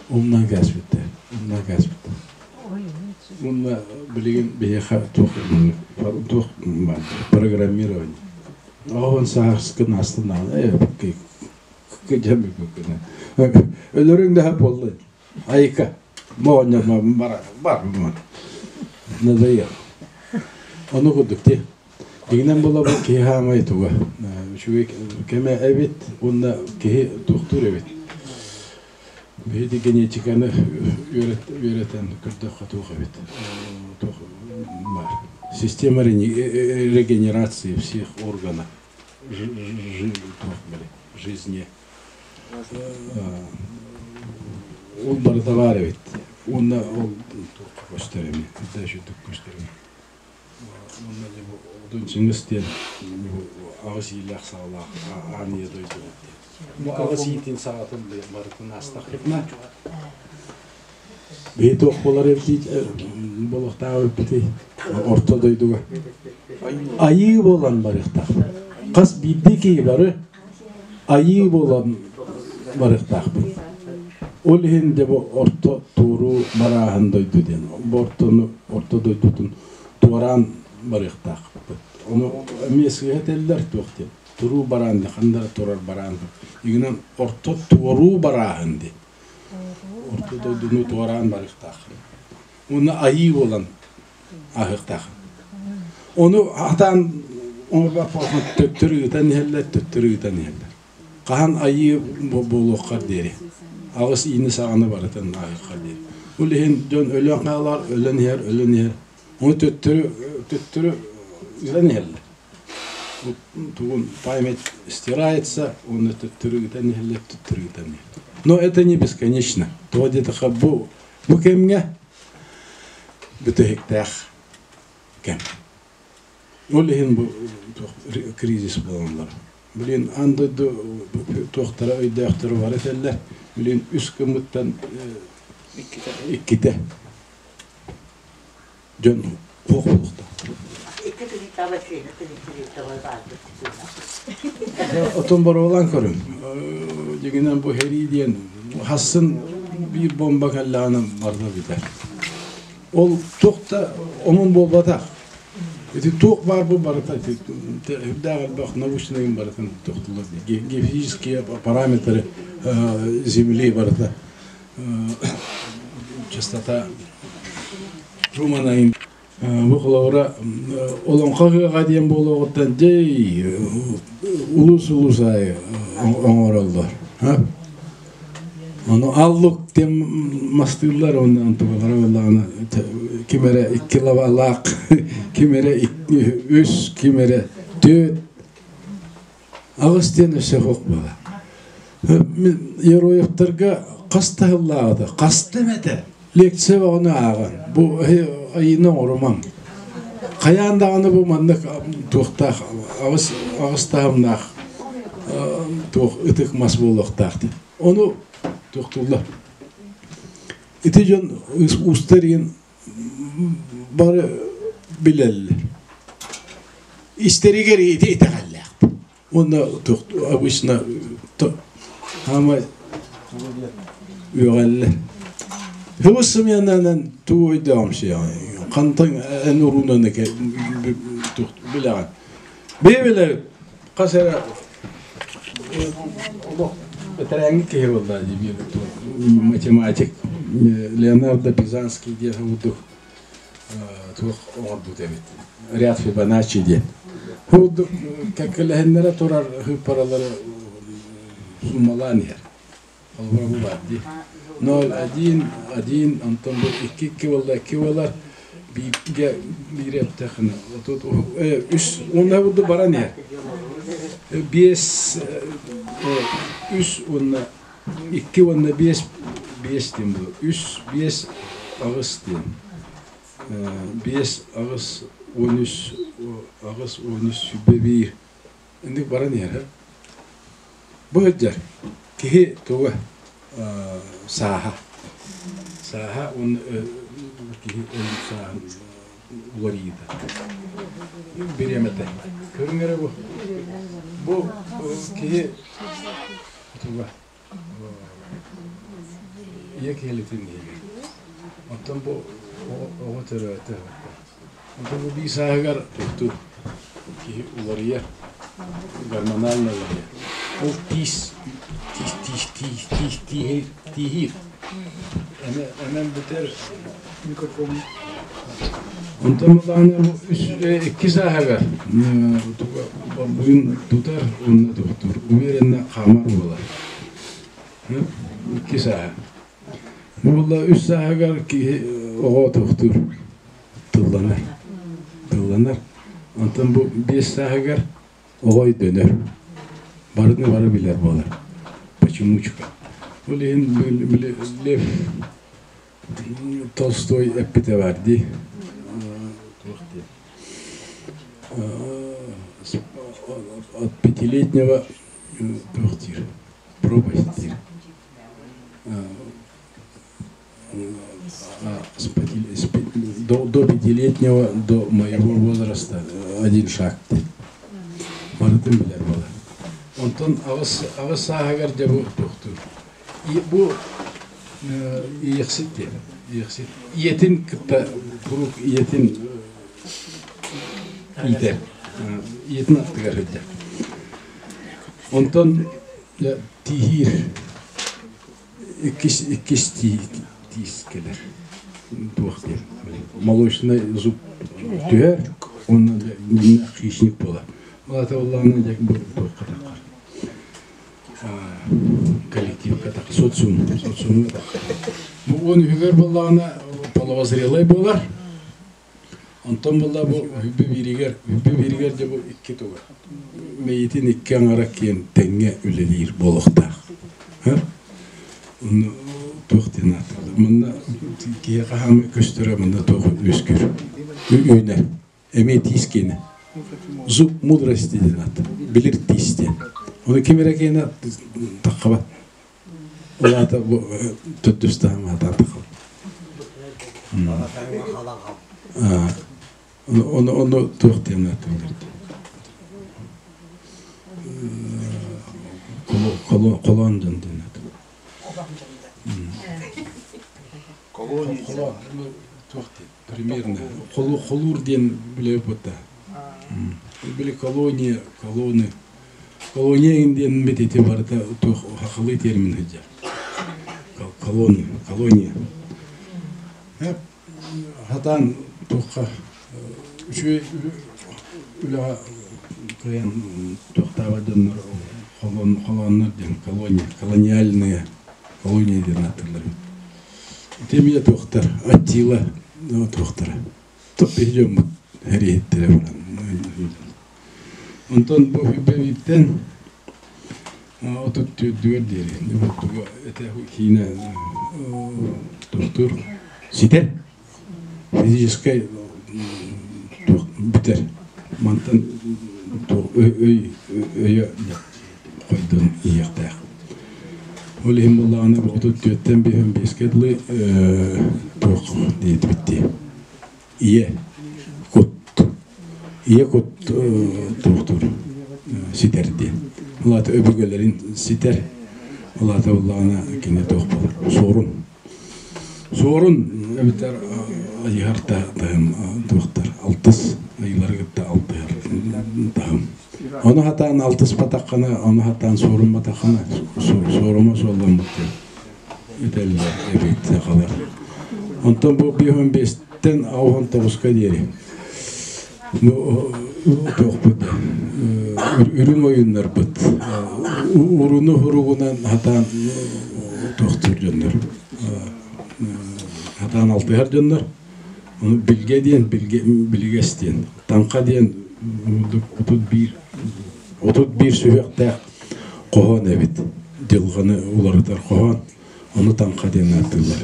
умнан кээспиттэр. Умнан кээспиттэр. Уонна билигин биһиэхэ туох туох программирование. Оҕон сааскын астын Өлөрүҥ да буолла. Айка, моонньо бар бар надоел. Ону курдук ти. Дигинэн була бу киһи хаамай туга. Үчүгэй кэмэ эбит уонна киһи туохтуур эбит. Биһиги генетиканы үөрэтэн көрдөххө туох эбит. Туох бар. Система регенерации всех органов жизни Ол барыта баар эбит. Уонна ол туохха көстөр эми, үрдэ үчүгдүк көстөр эми. Уонна дьэ бу Одун Чыҥыс диэн аҕыс иилээх саҕалаах аан ийэ дойду диэн. Бу аҕыс иитин саҕатын барытын аастахпытына биһи туох буолар эбитий буолуохтаах эбиппитий орто дойдуга айыы буолан барыахтаах. Хас биирдии киһи бары айыы буолан барыахтаахпыт. Ол иһин дьэ бу орто туоруу барааһын дойду диэн. Бу ортону орто дойдутун туораан барыахтаахпыт. Ону эмиэ сыыһа этэллэр туох диэн. Туруу бараан диэн ханна да турар бараан. Игинэн орто туоруу барааһын диэн. Орто дойдуну туораан барыахтааххын. Уонна айыы буолан аһыахтааххын. Ону атаан оҥорбоппоххун төттөрү ыытан иһэллэр, төттөрү ыытан иһэллэр. Хаһан айыы буолуоххар диэри. Аҕыс иини саҕаны барытын аһыаххар диэри. Ол иһин дьон өлөн хаалар, өлөн иһэр, өлөн иһэр. Ону төттөрү төттөрү ыытан иһэллэр. Тугун память стирается, уонна төттөрү ыытан иһэллэр, төттөрү ыытан иһэллэр. Но это не бесконечно. Тоҕо диэтэххэ бу бу кэмҥэ бүтэһиктээх кэм. Ол иһин бу кризис буолаллар. Билин аан дойду туохтара өйдөөхтөрө бары этэллэр. Билин үс гыммыттан иккитэ дьон суох буолуохтаах. Отон боруолаан көрүҥ. Дьиҥинэн бу сэрии диэн хассын биир бомба кэллэҕинэ барыта бүтэр. Ол туох да омун буолбатах. Ити туох баар бу барыта үрдээх элбэх научнайын барытын тохтулар. Геофизические параметры Земли барыта частота Трумана бу холобура олоҥхо ыһыаҕа диэн буолуоҕуттан дьэй улуус-улуус аайы оҥороллор. Ону аллук диэн мастыыллар уонна онтукалара буоллаҕына ким эрэ икки лабаалаах, ким эрэ үс, ким эрэ түөрт, аҕыс диэн өссө суох буолар. Мин Яроевтарга хас да сыллааҕыта, хаста эмэтэ лекция бөҕөнү ааҕан, бу айыыны оҥорумаҥ. Хайаан даҕаны бу маннык туохтаах аҕыс аҕыс таһымнаах туох ытык мас буолуохтаах диэн. Ону туохтууллар. Ити дьон уустар иһин бары билэллэр. Истэригэр ити итэҕэллээх. Уонна обычно хаамай үөҕэллэр. Хыбыс сымыйанан тугу өйдөөҕүмсүйэҕин? Хантан эн уруунан билэҕин? Бэйэ билэбит. Хас эрэ олох бэтэрээҥҥи киһи буолла дии математик Леонардо Пизанский диэн курдук туох оҥорбут эбит. Ряд Фибоначчи диэн. Курдук кэккэлэһиннэрэ турар сыыппаралары суммалаан иһэр. Холобура бу баар дии. Ноль, один, один, онтон бу икки икки буолла, икки буолар, бииргэ биир эттэххинэ, отут үс, уонна бурдук баран иһэр. Биэс, үс уонна икки уонна биэс, биэс диэн буолар. Үс, биэс, аҕыс диэн. Биэс, аҕыс, 13, аҕыс, 13, 101. Инник баран иһэр. Бу сылдьар киһи туга сааһа. Сааһа уонна киһи өлүү сааһын уларыйыыта. Бириэмэтэ. Көрүҥ эрэ бу. Бу киһи туга ийэ киһилитин иһигэр. Оттон бу оҕо төрөөтө. Оттон бу биир сааһыгар туохтуур киһи уларыйар, гормонально уларыйар. Ол тиис тиис тиис тиис тиис тииһир тииһиир. Эмэ эмэн бүтэр микрофон. Онтон ылааны үс икки сааһыгар борбуйун тутар уонна тохтуур. Уверенно хаамар буолар. Икки сааһа. Буолла үс сааһыгар киһи оҕо тохтуур, тылланар. Тылланар. Онтон бу биэс сааһыгар оҕо өйдөнөр. Барыны бары билэр буолар. Почемучка. Ол иһин били Лев Толстой эппитэ баар дии. Туох диэн. От пятилетнего туох диир пропасть диир. До пятилетнего, до моего возраста один шаг. Барытын билэр буолар. Онтон аҕыс аҕыс сааһыгар дьэ бу туохтуур. Бу иэхсит диэн. Иэхсит. Ийэтин кытта куруук ийэтин иитэр. Ийэтин аттыгар сылдьар. Онтон тииһиир иккис иккис тиис кэлэр туох диэн молочный зуб түһэр уонна хищник буолар ол аата буоллаҕына дьэ бу туохха таххар коллективка таххар социум социумҥа таххар бу уон үһүгэр буоллаҕына половозрелай буолар Онтон буолла бу үбү бииригэр, үбү бииригэр дьэ бу икки туга. Мэйиитин икки аҥара киэн тэҥҥэ үлэлиир буолуохтаах. Онно туох диэн ааттыыллар. Манна киһиэхэ хаамыы көстөрө манна туох үөскүүр. Үүнэр. Эмиэ тиис киэнэ. Зуб мудрости диэн ааттыыр. билир тиис диэн. Ону ким эрэ киэнэ таххабат. Ол аата бу төрдүс таһым аата таххабат. Ону ону туох диэн ааттыыллар Холоон дьон диэн ааттыыллар. Туох диэн примерно холуур диэн билэбит буотта. Били колония, колонны. Колония диэн бит ити барыта туох хахалыы термин сылдьар. Колония, колония. Хатаан туохха үчүгэй үлэҕэ кыайан туохтаабат дьоннор холооннор диэн колония, колониальные колония диэн ааттыыллар эбит. Ити эмиэ туохтар Аттила туохтара топ биһи дьоммут эриэһиттэрэ баран. Онтон бу бэбиттэн 34-дүгэр диэри этэ киинэ тохтуур ситэр физическэй бүтэр мантан өй өйө хойдон иһиэхтээх ол иһин буоллаҕына 34-тэн 55-кэ дылы туох диэтибит дии ийэ кут ийэ кут туохтуур ситэр диэн ол аата өбүгэлэрин ситэр ол аата буоллаҕына кини туох буолар суорун суорун эбэтэр айыһар таһым туохтар алтыс айыылары кытта алтыһар таһым ону хатаан алтыспатаххына ону хатаан суорумматаххына суорума суолламмыт диэн этэллэр эбит сахалар. Онтон бу 55-тэн 69-ка диэри бу туохпут үрүҥ ойууннарбыт уруну хуругунан хатаан туохтуур дьоннор хатаан алтыһар дьоннор ону билгэ диэн билгэс диэн таҥха диэн 31 31 сүһүөхтээх хоһоон эбит. Дьылҕаны уларытар хоһоон. Ону таҥха диэн ааттыыллар.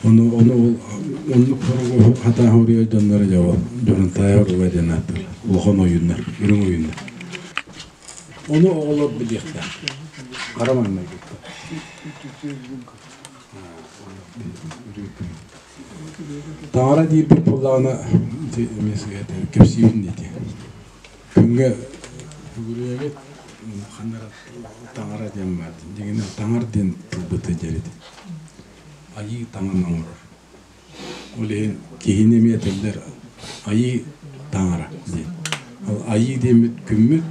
Ону ону ол оннук хоругу хатааһы уруйа дьонноро дьэ ол Дьурантаайа хоруга диэн ааттыыллар. Улахан ойууннар, үрүҥ ойууннар. Ону оҕолор билиэхтээх. Хара маҥнайгыттан. Таҥара диирбит буоллаҕына ити эмиэ сыыһа этэ кэпсиибин диэти. Күҥҥэ бүгүрүйэбит ханна эрэ таҥара диэн баар дьиҥинэн таҥар диэн тылбыты дьэрит. Айыы таҥан оҥорор. Ол иһин киһини эмиэ этэллэр айыы таҥара диэн. Ол айыы диэммит күммүт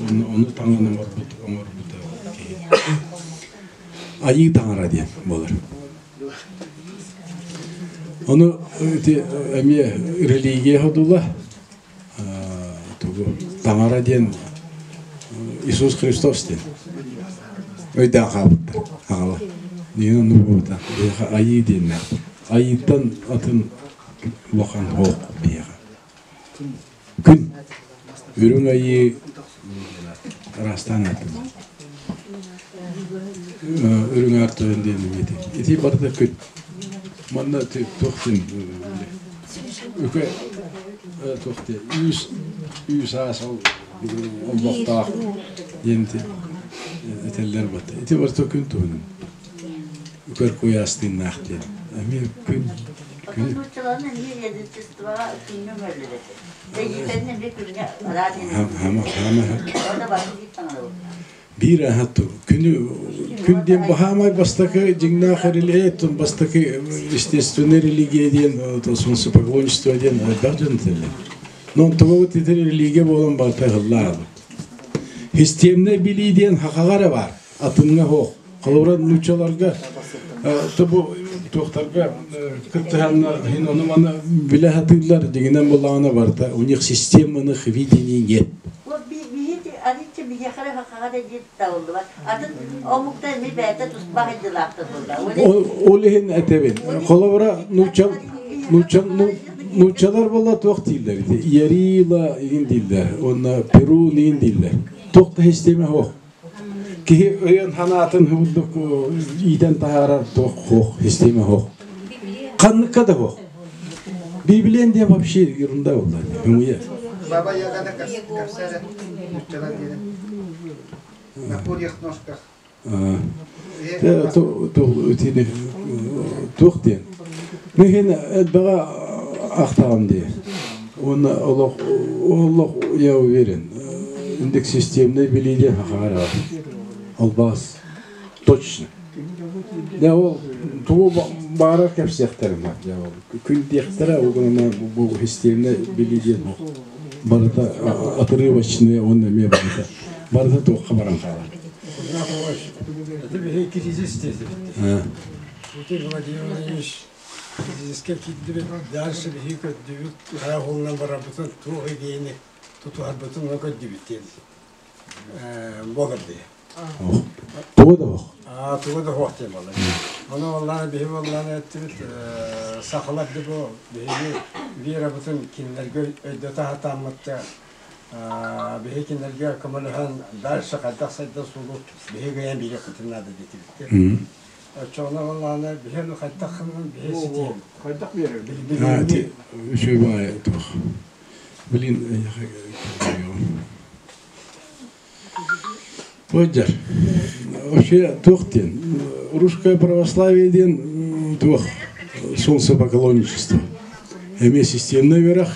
ону, ону таҥан оҥорбут оҥорбута киһи. Айыы таҥара диэн буолар. Ону ити эмиэ религия ходула тугу таҥара диэн Иисус Христос диэн өйдөөн хаалбыттар аҕала диэн оннук буолбута биһиэхэ айыы диэннээх айыыттан атын улахан суох биһиэхэ күн үрүҥ айыы араастаан ааттанар үрүҥ аар тойон диэн ити ити барыта күн манна туох диэн Үкэ туох диэ үүс үүс аас ол олбохтоох диэн этэллэр батта. Ити барыта күн туһунан. Үкэр куйаас тыыннаах диэн. Эмиэ күн күн. Нууччаларын эмиэ язычествоҕа күҥҥэ мөллөр этэ. Сэйиитэнни эмиэ күҥҥэ араас Хама хама Биир аһату күнү күн диэн баһаамай бастакы дьиҥнээх религия бастакы естественная религия диэн солнцепоклонничество диэн элбэх дьон этэллэр. Но онтугабыт ити религия буолан барыта ыһыллаабыт. Системнэй билии диэн хахаҕа эрэ баар, атыҥҥа суох. Холобура нууччаларга бу туохтарга кыттыһаннар иһин ону маны билэ сатыыллар дьиҥинэн буллаҕына барыта у них системных видений нет. Ол иһин этэбин. Холобура нууччал нууччал нууччалар буолла туох дииллэр ити Ярила иһин дииллэр уонна Перун иһин дииллэр. Туох да систиэмэ суох. Киһи өйөн санаатын курдук иитэн таһаарар туох суох, систиэмэ суох. Ханныкка да суох. Библиян диэн вообще ерунда буолла. Үҥүйэ. Баба Яганы кэпсээрэ нуччалар диэн. На курьих ножках. Туох диэн. Мин элбэҕи ахтаҕым дии. Уонна олох олох я уверен, индекс системный билии диэн хахаара. Албаас точно. Дьэ ол тугу баарар кэпсиэхтэрин дьэ ол күн диэхтэрэ ол гынан бу системный билии диэн барыта отрывочные уонна эмиэ барыта барыта туохха баран хаалар. Это биһи кризис диэтибит. Путин Владимир Владимирович кризискэ киирдибит, дальше биһи көрдүбүт, ыраах уолунан барарбытын, туох идеяны тутуһарбытын ону көрдүбүт диэн буолар дии. Тугу да ох. Аа, тугу да ох диэн буолар. Ону буоллаана биһи буоллаана эттибит, сахалар да бу биһиги верабытын кинилэргэ өйдөтө сатааммытта биһи кинилэргэ көмөлөһөн дальше хайдах сайдар суолу биһи гыйан биэриэхпитин наада диэтибит. Оччоҕуна буоллаҕына биһи ону хайдах гынан биһи ситиһэбит. Хайдах биэрэр? Үчүгэй баҕайы туох. Блин, Поддер. Вообще туох диэн, русское православие диэн туох солнцепоклонничество. Эмиэ системный үөрэх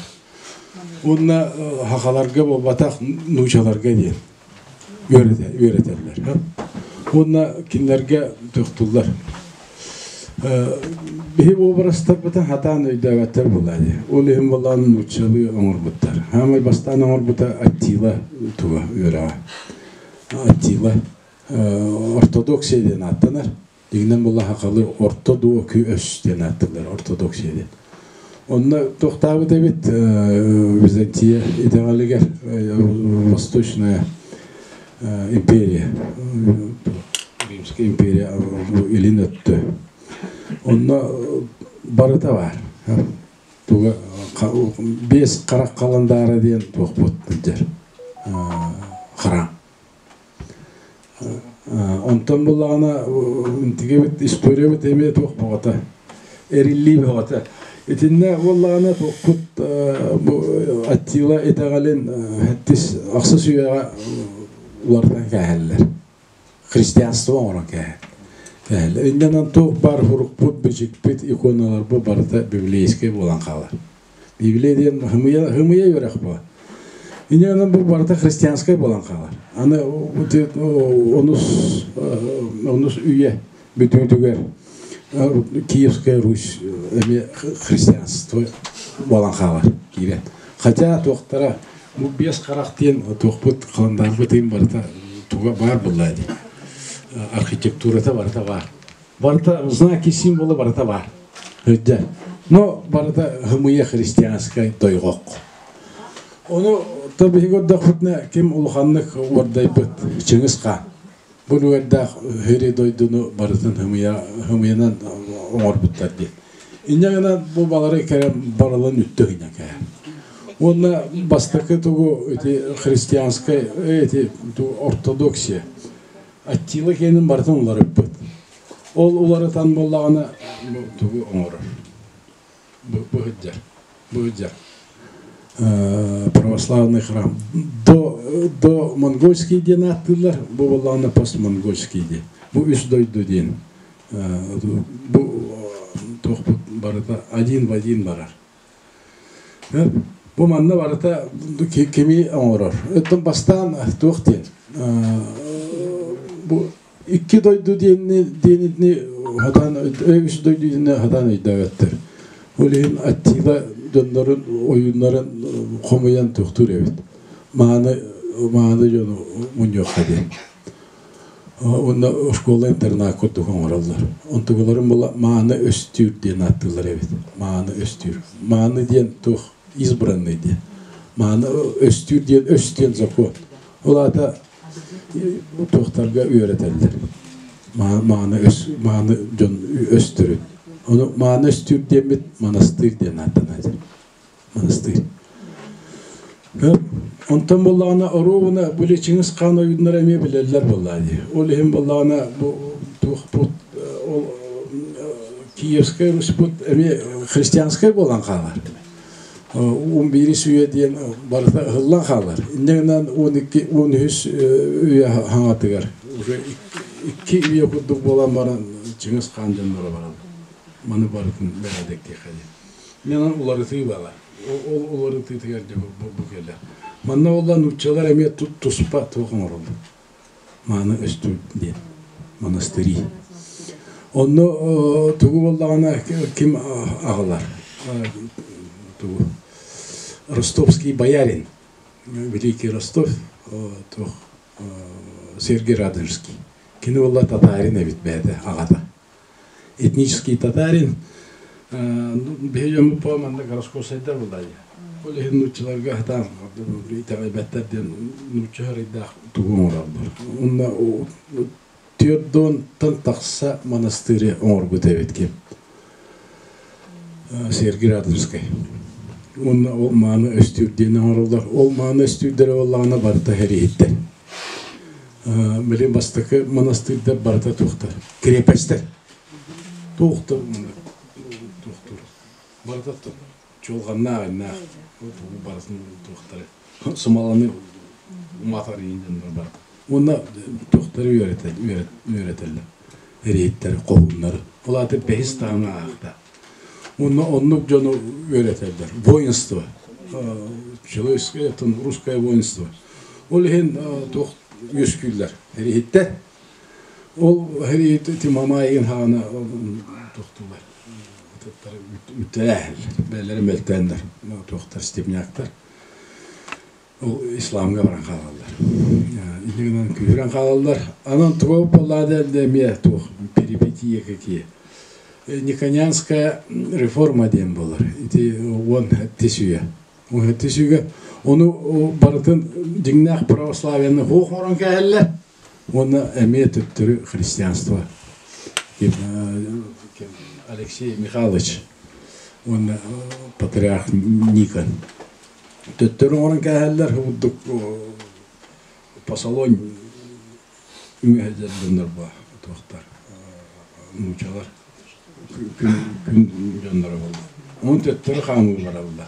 уонна хахаларга буолбатах нуучаларга диэн үөрэтэллэр. Уонна кинилэргэ тохтуллар. Биһи уобарастарбытын хатаан өйдөөбөттөр буолаа дии. Ол иһин буоллаан нууччалыы оҥорбуттар. Хаамай бастаан оҥорбута Аттила туга үөрэҕэ. Аттила ортодоксия диэн ааттанар. Дигинэн буолла хахалы орто дуо кү өс диэн ааттыыллар ортодоксия диэн. Онно туохтаабыт эбит Византия итэҕэлигэр Восточная империя, Римская империя илин өттө. Онно барыта бар. Туга бес харах халандаара диэн туохпут дэр храм. Онтон буллаҕына интигэбит историябыт эмиэ туох бөҕөтө эриллии бөҕөтө. Итиннэ буоллаҕына туохпут бу Аттила итэҕэлин сэттис ахсыс үйэҕэ уларытан кээһэллэр. Христианство оҥорон кээһэллэр. Иннэнэн туох баар хурукпут, бичикпит, иконаларбыт барыта библейскэй буолан хаалар. Библия диэн хымыйа, хымыйа үөрэх буо. Инньэ бу барыта христианскай буолан хаалар. Аны онус онус үйэ бүтүүтүгэр Киевская Русь эмиэ христианство буолан хаалар киирэн. Хотя туохтара бу биэс харах диэн туохпут халандаарбыт иһин барыта туга баар буолла дии. Архитектурата барыта баар. Барыта знаки символы барыта баар. Өйдө. Но барыта хымыйа христианскай тойгок. Ону то биһиги ордохпутуна ким улаханнык уордайбыт Чыҥыс хаан. Бу үлүгэрдээх хири дойдуну барытын хымыйа хымыйанан оҥорбуттар диэн. Инньэ гынан бу балары кэлэн барылын үттэ гына кээ. Уонна бастакы тугу ити христианскай эти ортодоксия Аттила киэнин барытын уларыппыт. Ол уларытан буоллаҕына бу тугу оҥорор? Бу бу сылдьар. Бу сылдьар. Православный храм. До, до монгольский диэн ааттыыллар, бу буоллаҕына постмонгольский диэн. Бу үс дойду диэн. Бу туохпут барыта один в один барар. Бу манна барыта кими оҥорор? Оттон бастаан туох диэн бу икки дойду диэнни диэнитини хатаан үс дойду диэнни хатаан өйдөөбөттөр. Ол иһин Аттила дьоннорун ойууннарын хомуйан туохтуур эбит. Мааны мааны дьону мунньуохха диэн. Уонна школа-интернат курдук оҥороллор. Онтугуларын була мааны өстүүр диэн ааттыыллар эбит. Мааны өстүүр. Мааны диэн туох избранный диэн. Мааны өстүүр диэн өс диэн закон. Ол аата туохтарга үөрэтэллэр. Мааны өс мааны дьон өстөрүн. Ону мааны өстүүр диэммит монастырь диэн ааттанар. Монастырь. Онтон буоллаҕына оруобуна били Чыҥыс хаан ойууннара эмиэ билэллэр буоллаа дии. Ол иһин буоллаҕына бу туохпут ол Киевскай Руспут эмиэ христианскай буолан хаалар. 11 үйэ диэн барыта ыһыллан хаалар. Инньэ гынан 12 13 үйэ хаҥатыгар уже икки үйэ курдук буолан баран Чыҥыс хаан дьонноро бараллар. Маны барытын бэрээдэктиэххэ диэн. Мен уларытыы бала. Ол уларытыытыгар дьэ бу кэлэр. Манна буолла нууччалар эмиэ туспа туох оҥороллор. Мааны өстүр диэн монастыри. Онно тугу буоллаҕына ким аҕалар? Тугу? Ростовский боярин, Великий Ростов, туох Сергий Радонежский. Кини буолла татарин эбит бэйэтэ аҕата. Этнический татарин биһи дьоммут по манна городской буолла Ол иһин нууччаларга хатаан итэҕэйбэттэр диэн нуучча харайдаах тугу оҥороллор. Онно түөрт тахса монастыры оҥорбут эбит ким. Сергий Радонежскай. Уонна ол мааны өстүүр диэн оҥороллор. Ол мааны өстүүрдэрэ буоллаҕына барыта хэриһиттэр. Билин бастакы монастырдар барыта туохтар? Крепостэр. Туохтар туохтур. Барыта чуолҕаннаах иннаах тугу барытын туохтары сымаланы уматар иин бар. Уонна туохтары үөрэтэллэр. Эриһиттэр, хоһуннары. Ол аата бэһис таһымы аахта. Уонна оннук дьону үөрэтэллэр. Воинство. Человеческое, русское воинство. Ол иһин туох үөскүүллэр. Эриһиттэр. Ол эриһит Мамайын хаана туохтуулар. Үтэлэр, бэлэри мөлтөөннөр, туохтар, степняктар. Ол исламга баран хаалаллар. Инньэ гынан күүһүрэн хаалаллар. Анан туга буоллаада эмиэ туох перипетия какие. Никонянская реформа диэн буолар. Ити уон сэттис үйэ. Уон сэттис үйэ ону барытын дьиҥнээх православияны хуох оҥорон кээһэллэр. Уонна эмиэ төттөрү христианство. Алексей Михайлович уонна патриарх Никон. Төттөрү оҥорон кээһэллэр курдук посолонь үҥэһэллэр дьоннор баа туохтар нуучалар күн күн дьонноро буолла. Онон төттөрү хаамыылара буолла.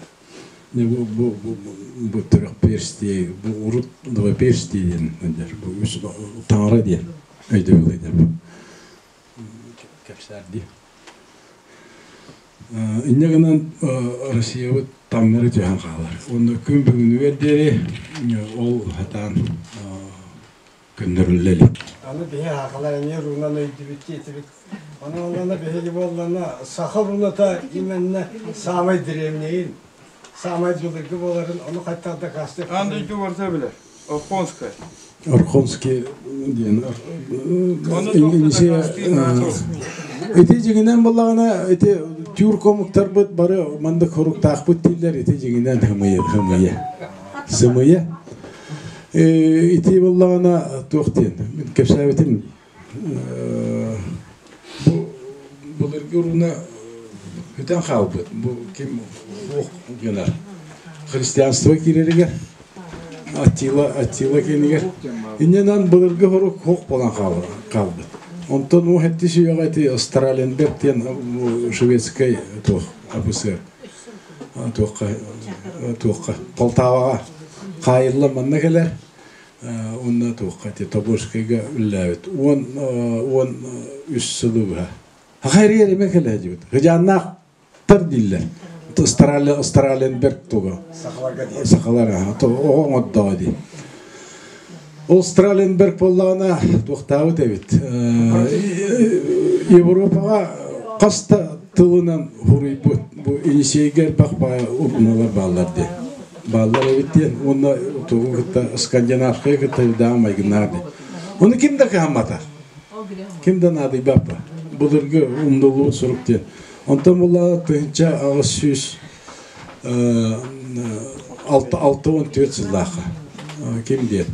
Бу бу бу бу трехперстие бу урут двоперстие диэн бу үс таҥара диэн өйдөбүл ыйдар бу кэпсээр дии. Инньэ гынан Россиябыт таҥнары түһэн хаалар. Уонна күн бүгүнүгэр диэри ол сатаан көннөрүллэ илик. Аны биһи сахалар эмиэ руунан өйдүүбүт диэтибит. Аны онно биһиги буоллана саха руната именно самай древнейин, самай былыргы буоларын ону хаттаах дакаастык. Аан дойду барыта билэр. Орхонская. Орхонский диэн Ити дьиҥинэн буоллаҕына ити тюрк омуктарбыт бары маннык хоруктаахпыт дииллэр ити дьиҥинэн хымыйа хымыйа сымыйа ити буоллаҕына туох диэн мин кэпсээбитим бу былыргы руна бүтэн хаалбыт бу ким хуох гынар христианство киирэригэр Аттила Аттила кэннигэр инньэнэн былыргы хорук хуох буолан хаалбыт онтон уу хэттис үйэҕэ ити Страленберг диэн шведскай туох офицер туохха туохха Полтаваҕа хаайыллан манна кэлэр уонна туохха ити Тобольскайга үлэлээбит уон уон үс сылы быһа Хайрыгар эмэ кэлээдьибит Хыдьааннаахтар дииллэр Австралия Австраленберг туга сахалар оҕо оҥордоҕо дии Ол Страленберг буоллаҕына туохтаабыт эбит Европаҕа хас да тылынан хуруйбут бу Енисейгэ элбэх урбуналар бааллар дии бааллар эбит диэн уонна тугу кытта скандинавскай кытта даҕа майгыннаах дии ону ким да кыһаммата ким да наадыйбаппа былыргы умнуллубут сурук диэн онтон буоллаҕа тыһыынча аҕыс сүүс алта алта уон түөрт сыллаахха ким диэн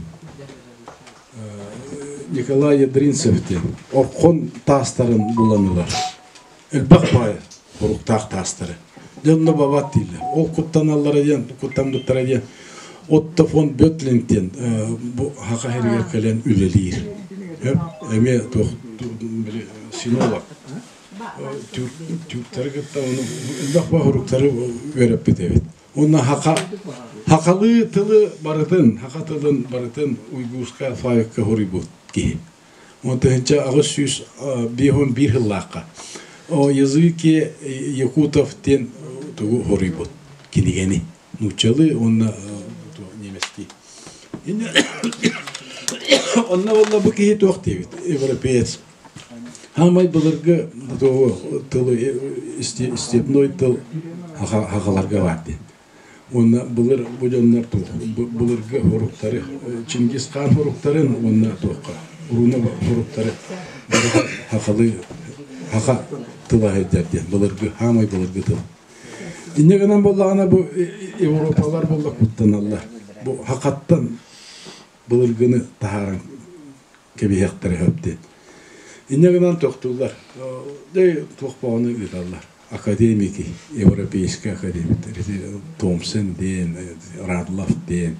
Николай Ядринцев диэн Орхон таастарын булан ылар элбэх баай хоруктаах таастары дьонно бабат дииллэр ол куттаналлара диэн куттаммыттара диэн Отто фон Бетлинг диэн бу Хаха сиригэр кэлэн үлэлиир эмиэ туох синолог тюрктары кытта ону элбэх баһуруктары үөрэппит эбит. Уонна хака хакалыы тылы барытын, хака тылын барытын уйгуурскай алфавикка хоруйбут киһи. 1851 сыллаахха О языке якутов диэн тугу хоруйбут кинигэни нууччалыы уонна немецкий. Онно буолла бу киһи туох диэбит европеец. Хаамай былыргы тылы степной тыл хахаларга бар диэн. Уонна былыр бу дьоннор былыргы хоруктары Чингис хаан хоруктарын уонна туохха руна хоруктары хахалы хаха тыла сылдьар диэн былыргы хаамай былыргы тыл. Инньэ гынан буоллаҕына бу Европалар буолла куттаналлар. Бу хахаттан былыргыны таһааран кэбиһиэхтэрэ сөп диэн. Инньэ гынан тохтууллар. Дэ туох баҕаны ыыталлар. Академики, европейскай академиктар, Томсен диэн, Радлов диэн.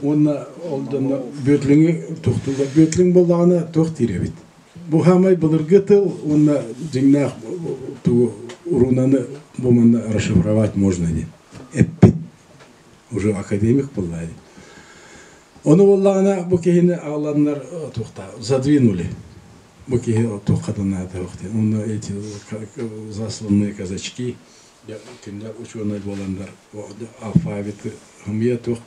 Уонна ол дьонно Бөтлүҥү тохтууллар. Бөтлүҥ буоллаҕына туох диир эбит. Бу хаамай былыргы тыл уонна дьиҥнээх тугу рунаны бу манна расшифровать можно диэн эппит. Уже академик буолла диэн. Ону буоллаҕына бу киһини аҕаланнар туохта задвинули. Бу киһи туохха да наада суох диэн. Онно эти засланные казачки кинилэр учуонай буоланнар алфавиты хымыйа туох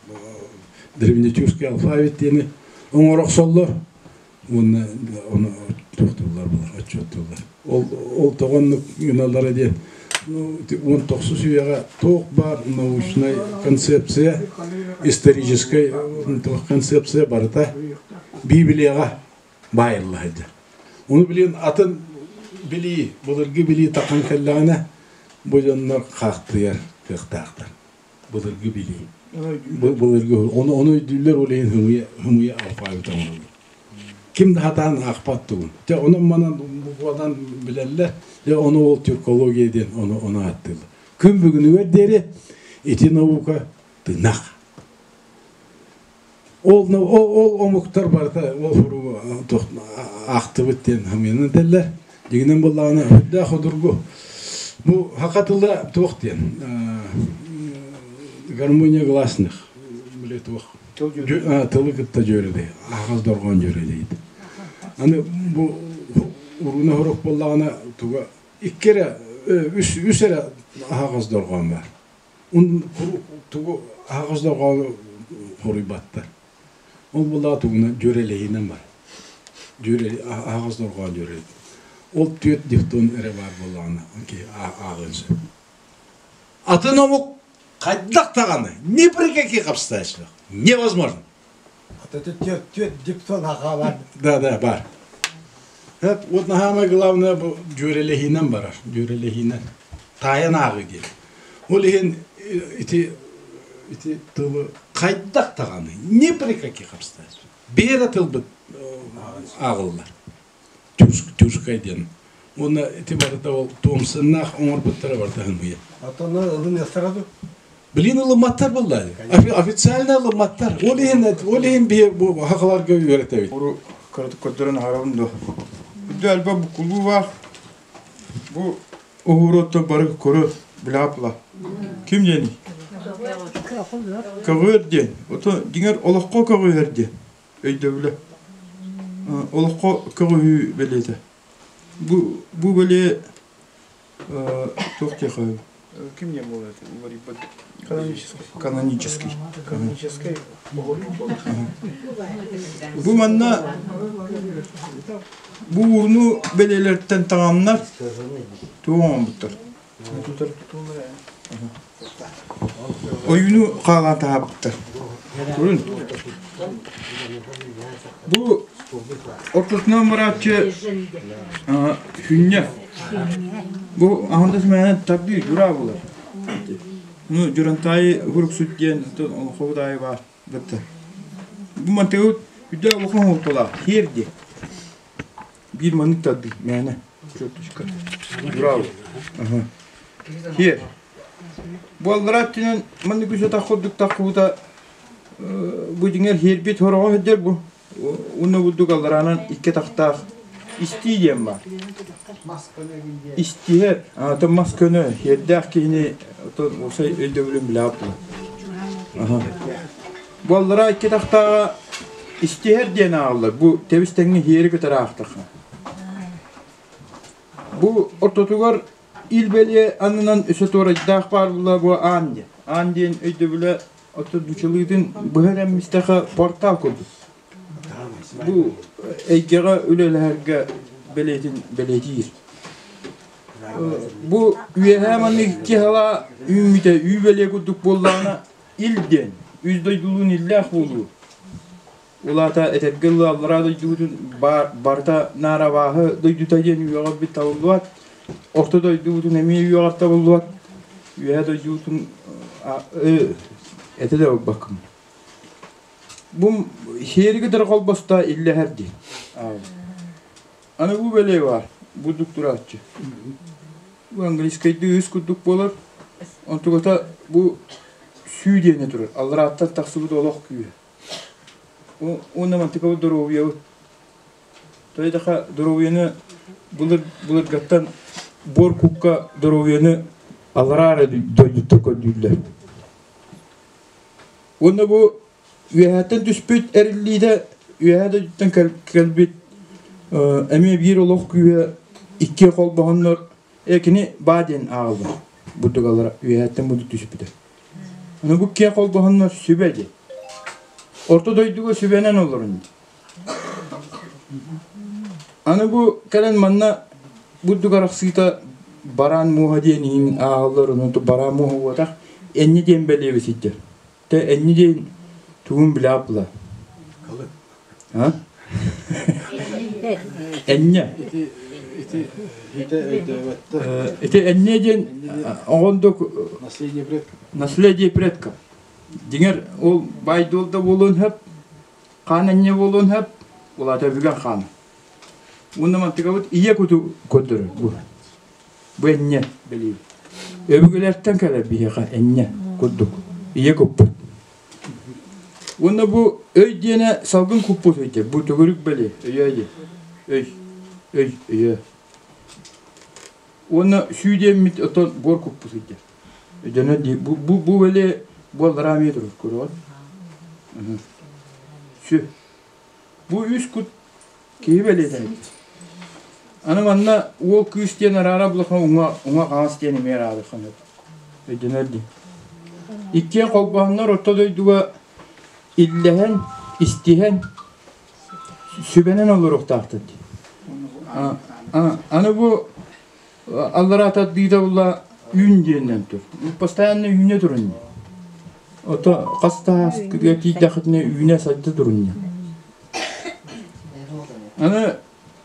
древнетюркский алфавит диэни оҥоро охсоллор уонна ону туохтууллар булар отчуоттууллар. Ол ол тоҕо оннук гыналлара диэн 19 үйэҕэ туох баар научнай концепция, историческай концепция барыта Библияҕа баайылла сылдьар. Ону билин атын билии, былыргы билии тахан кэллэҕинэ бу дьоннор хаахтыйар кыахтаахтар. Былыргы билии. Былыргы ону ону өйдүүллэр ол иһин хымыйа хымыйа алфавит оҥороллор. Ким да хатаан аахпат тугун. Дьэ онон манан буквадан билэллэр. Дьэ ону ол тюркология диэн ону ону ааттыыллар. Күн бүгүнүгэр диэри ити наука тыынах. Ол ол омуктар барыта ол суругу аахтыбыт диэн хамыйанан этэллэр. Дьиҥинэн буоллаҕына үрдээх судургу. Бу саха тыла туох диэн гармония гласных били туох тылы кытта дьүөрэлэй аһаҕас дорҕоон дьүөрэлэйит. Аны бу уруна хорук буоллаҕына туга икки эрэ үс үс эрэ аһаҕас дорҕоон бар. Тугу аһаҕас дорҕоону хоруйбаттар. Ол буоллаҕа тугунан дьүөрэлэһиинэн бар. Аһаҕас дорҕоон дьүөрэлэһии. Ол түөрт дифтон эрэ баар буоллаҕына киһи ааҕыан сөп. Атын омук хайдах даҕаны ни при каких обстоятельствах невозможно. Это түөрт дифтон аҕа бар. Да, да, бар. Вот самое главное бу дьүөрэлэһиинэн барар, дьүөрэлэһиинэн. Таайан ааҕыы диэн. Ол иһин ити ити тылы хайдах даҕаны ни при каких обстоятельствах биэрэ тылбыт ааҕыллар. Тюркскай диэн. Уонна ити барыта ол Томсоннаах оҥорбуттара барыта хымыйа. Оттон ылыныахтара ду? Билин ылымматтар буолла. Официально ылымматтар. Ол иһин ол иһин биһи бу хахаларга үөрэтэбит. Уру көрдөрөн аһарабын дуо? Үрдэ элбэх буккулуу баар. Бу уһууру бары көрөр билапла. Ким диэний? Көҕүөр диэн. Ото дьиҥэр олоххо көҕүһэр диэн өйдөбүлэ. Олоххо көҕүһүү бэлиэтэ. Бу бу бэлиэ туох диэхэ Ким не был это уларыйбыт? Канонический. Канонический. Канонический. Бу манна бу ууну бэлиэлэртэн таҥаннар туох оҥорбуттар? Ойууну хаалаан таһаабыттар. Көрүн. Бу ортотунан барааччы хүнньэ. Бу аһындас мээнэ тардыы дьураа буолар. Ну, Дьурантаайы Һуруксут диэн олохобут аайы баар бытта. Бу мантыгыт үдэ улахан оһолтолаах хиэр диэн. Биир маннык тардыы мээнэ. Черточка. Дьураа. Хиэр. Бу аллараа өттүнэн маннык үс атах курдук таххыбыта бу дьиҥэр хиэрбит хороҕо сылдьар бу. Уонна бурдук аллараанан икки атахтаах. Истии диэн баар. Истиһэр, атын мас көнө, сиэрдээх киһини отон уопсай өйдөбүлүн билээт буолар. Бу аллараа икки тахтааҕа истиһэр диэн ааҕыллар. Бу тэбис тэҥҥэ иһиэри кытары аахтахха. Бу ортотугар ил бэлиэ аннынан өссө туорайдаах баар була бу аан диэн. Аан диэн өйдөбүлэ оттон дучалыытын быһа эрэммистэхэ портал курдук. Бу эйгэҕэ үлэлэһэргэ бэлиэтин бэлиэтиир. Бу үөһээ маннык икки халаа үүммүтэ үү бэлиэ курдук буоллаҕына ил диэн үс дойдулуун иллээх буолуу. Улаата этэргэ дылы аллараа дойдубутун барыта наар абааһы дойдута диэн үөҕэрбит табыллыбат. Орто дойдубутун эмиэ үөҕэр табыллыбат. Үөһээ дойдубутун этэ да барбаккын. Бу сиэри кытары холбосто иллэһэр дии. Аны бу бэлиэ баар, бурдук турааччы. Бу английскайдыы үс курдук буолар. Онтугата бу сүү диэни турар. Алларааттан тахсыбыт олох күүһэ. Уонна мантыкабыт доруобуйабыт. Тойдаха доруобуйаны былыр былыргаттан буор кукка доруобуйаны аллараа эрэ дойдуттан көрдүүллэр. Уонна бу үөһээттэн түспүт эриллиитэ үөһээ дойдуттан кэлбит эмиэ биир олох күүһэ икки холбоһоннор кини баа диэн ааҕыллар бурдугалара үөһээттэн бурдук түспүтэ. Аны бу икки холбоһоннор сүбэ диэн. Орто дойдуга сүбэнэн олорун. Аны бу кэлэн манна бурдук арахсыыта бараан муоһа диэн иһин ааҕыллар, онон бараан муоһа буотах энньэ диэн бэлиэбит сылдьар. Тэ энньэ диэн тугун билээт була? А? Энньэ. Ити ити өйдөөбөттөр. Ити энньэ диэн оҕондук наследие предков. Наследие предков. Дьиҥэр ол баай-дуол да буолуон сөп, хаан энньэ буолуон сөп, улаата өбүгэн хаана. Уонна мантыкабыт ийэ куту көрдөрөр бу. Бу энньэ бэлиэ. Өбүгэлэртэн кэлэр биһиэхэ энньэ курдук. Ийэ куппут. Уонна бу өй диэнэ салгын куппут өйдө. Бу төгүрүк бэлиэ. Өйөө диэн. Өй. Өй. Өйөө. Уонна сүү диэммит оттон буор куппут өйдө. Өйдөнө дии. Бу, бу, бу бэлиэ буоллараа эмиэ турар. Көрөҕүт? Сү. Бу үс кут киһи бэлиэтээбит. Аны манна уол кыыс диэн араара булахан уҥа уҥа хаҥас диэн эмиэ араадыхан өйдөнөр дии. Иккиэн холбоһоннор орто дойдуга иллэһэн, истиһэн, сүбэнэн олоруохтаахтар дии. Аны бу аллараа тардыыта була үүн диэннэн тур. Постоянно үүнэ турун. Ото хас тааскыга тиийдэххитинэ үүнэ сайда турун. Аны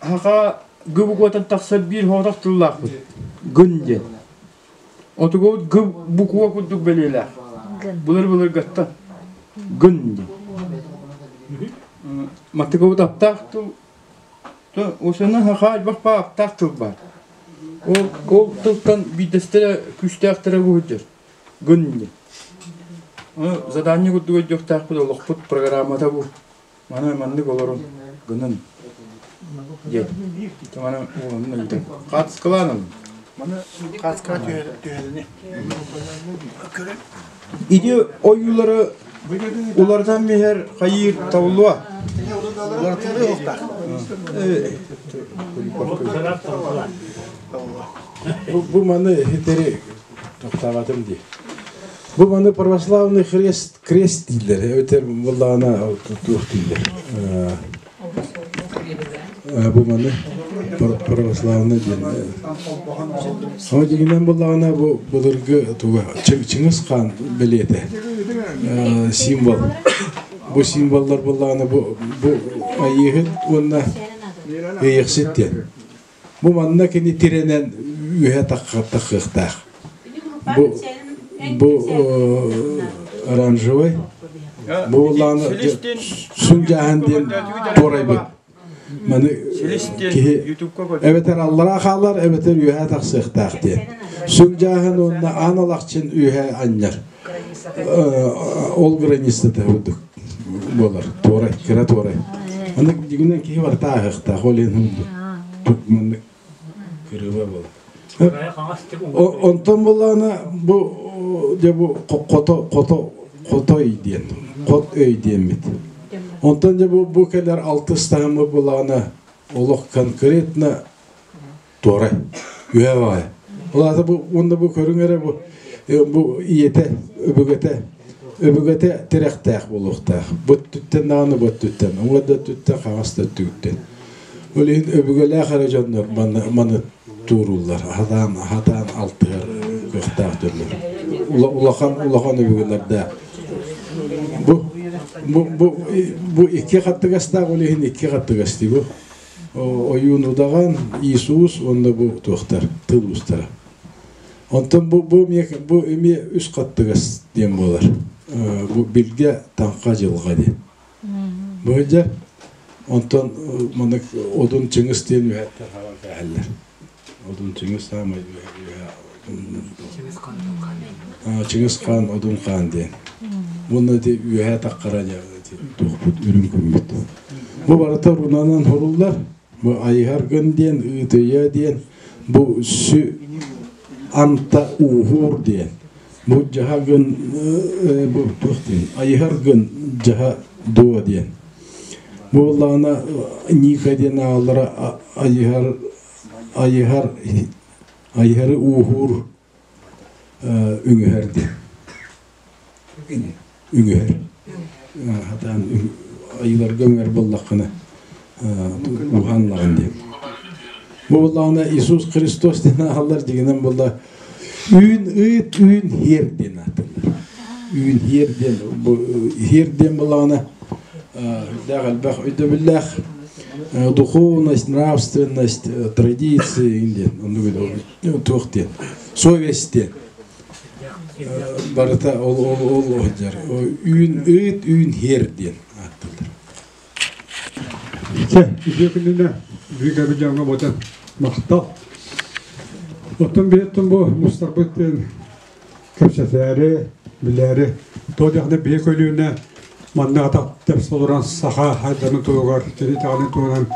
хаха гыбыкуотан тахсар биир хоотох тыллаахпыт. Гын диэн. Отугубут гы буква курдук бэлиэлээх. Былыр-былыргаттан гын диэн. Маттыгыбыт аптаах тыл Осена хаха элбэх аптаах тыл баар. Ол, ол тылтан биирдэстэрэ күүстээхтэрэ бу сылдьар. Гын диэн. Ону задание курдук өйдүөхтээхпит олохпут программата бу. Маны маннык олорун гынын диэн. Маны уолунна ыытан. Хаатыскалаан ылын. Маны хаатыскаҕа түһэрини. Ити ойуулары уларытан биһэр хайыыр табыллыа. Уларытыллыы уохтаах. Бу маны хитери тохтаабатым дии. Бу маны православный крест крест дииллэр, эбэтэр буоллаҕына туох дииллэр. Бу маны православный диэн. Ону дьиҥинэн буоллаҕына бу былыргы туга Чыҥыс хаан бэлиэтэ символ. Бу символлар буоллаҕына бу бу Айыыһыт уонна Иэйэхсит диэн. Бу манна кини тирэнэн үөһэ таххыахтаах. Бу бу оранжевый бу буоллаҕына сүндьааһын диэн туорайбыт. Маны киһи эбэтэр аллараа хаалар, эбэтэр үөһэ тахсыахтаах диэн. Сүндьааһын уонна аан алахчын үөһэ анньар. Ол границата курдук буолар. Туорай, кыра туорай. Аны дьиҥинэн киһи барыта ааһыахтаах, ол иһин курдук. Маннык кырыба буолар. Онтон буллаҕына бу дьэ бу хото хото хотой диэн хот өй диэммит. Онтон дьэ бу бу кэлэр алтыс таһымы буллаҕына олох конкретно туорай үһэ баҕайы. Ол аата бу уонна бу көрүҥ эрэ бу бу ийэтэ өбүгэтэ өбүгэтэ тирэхтээх буолуохтаах. Бу өттүттэн даҕаны бу өттүттэн, уҥа да өттүттэн, хаҥас да өттүгүттэн. Ол иһин өбүгэлээх эрэ дьоннор маны, маны туорууллар, хатаан, хатаан алтыһар кыахтаах дьоннор. Улахан, улахан өбүгэлэрдээх. Бу, бу, бу, бу икки хаттыгастаах, ол иһин икки хаттыгас дии бу. Ойуун удаҕан, Иисус уонна бу туохтар, тыл уустара. Онтон бу, бу, эмиэ, бу эмиэ үс хаттыгас диэн буолар. Бу билгэ таҥха дьылҕа диэн. Бу дьэ, онтон маннык Одун Чыҥыс диэн үһэттэр хабан кээһэллэр. Одун Чыҥыс саамай үһэ Чыҥыс хаан Одун хаан диэн. Уонна ити үөһээ таххара туохпут үрүҥ күммүт. Бу барыта рунанан хоруллар. Бу айыһар гын диэн, ыытыйа диэн, бу сү анта ууһуур диэн. Бу дьаһа гын бу туох диэн айыһар гын дьаһа дуо диэн. Бу буоллаҕына Ника диэн ааллара айыһар айыһар айыһары ууһуур үҥүһэр диэн. Үҥүһэр. Хатаан айыыларга үҥэр буоллаххына уһаан лаҕын диэн. Бу буоллаҕына Иисус Христос диэн ааллар дьигинэн буолла үүн ыыт үүн хиэр диэн ааттанар. Үүн хиэр диэн бу хиэр диэн буоллаҕына үрдээх элбэх өйдөбүллээх духовность, нравственность, традиции диэн оннук туох диэн совесть диэн барыта ол ол ол сылдьар үүн ыыт үүн хиэр диэн ааттыыллар. Чэ, үтүө күнүнэ бүгүн дьоҥҥо ботан махтал. Оттон биһиттэн бу мустарбыт диэн кэпсэтээри, билээри, то дьахны биһи көлүөнэ манна атах тэпсэ олорон саха хайдарын туһугар, кини итэҕэлин туһунан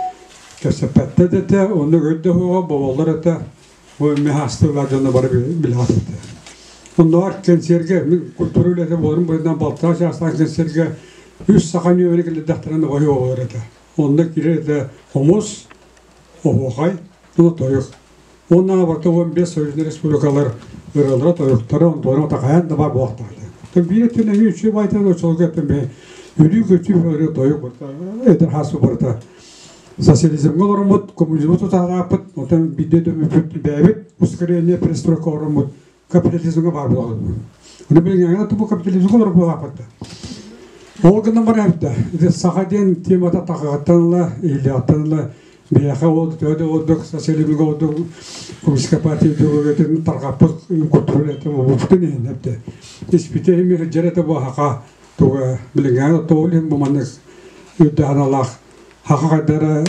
кэпсэппэттэр этэ, онно көрдө оһоҕо боболлор этэ, бу эмиэ хаастыылаах дьоно бары билэҕит этэ. Оннооҕор кэнсиэргэ, мин культура үлэтэ буоларым быһыытынан балтараа чаастаах кэнсиэргэ үс саха нүөмэрэ кэллэрдэхтэринэ ойу оҕолор этэ. Онно киирэр этэ хомус, оһуохай, уонна тойук. Уонна барыта 15 союзный республикалар ырыалара, тойуктара, онтуона отахайан да бар буолуохтаах этэ. Биир өттүн эмиэ үчүгэй байтан очолго эттим бэйэ өлүү көтүү ырыа тойук барыта эдэр хаас барыта социализмҥа олороммут, коммунизмы тутаһааппыт, онтон биирдэ дөмүппүт бэйэбит ускорение перестройка олороммут капитализмҥа баар буолабыт. Оны билиҥҥэ тубу капитализмҥа олорор буолааппыт да. Ол гынан баран да, ити саха диэн темата тахаҕыттан ыла, иһиллэҕиттэн ыла биһиэхэ ол төһө да ордук социализмҥа ордук коммунистическая партия идеологиятын тарҕаппыт культура үлэтин обуппутун иһин эптэ. Испите иһин сылдьар этэ бу хаха туга билиҥҥэ тоҕул иһин бу маннык үрдэханалаах хаха хайдара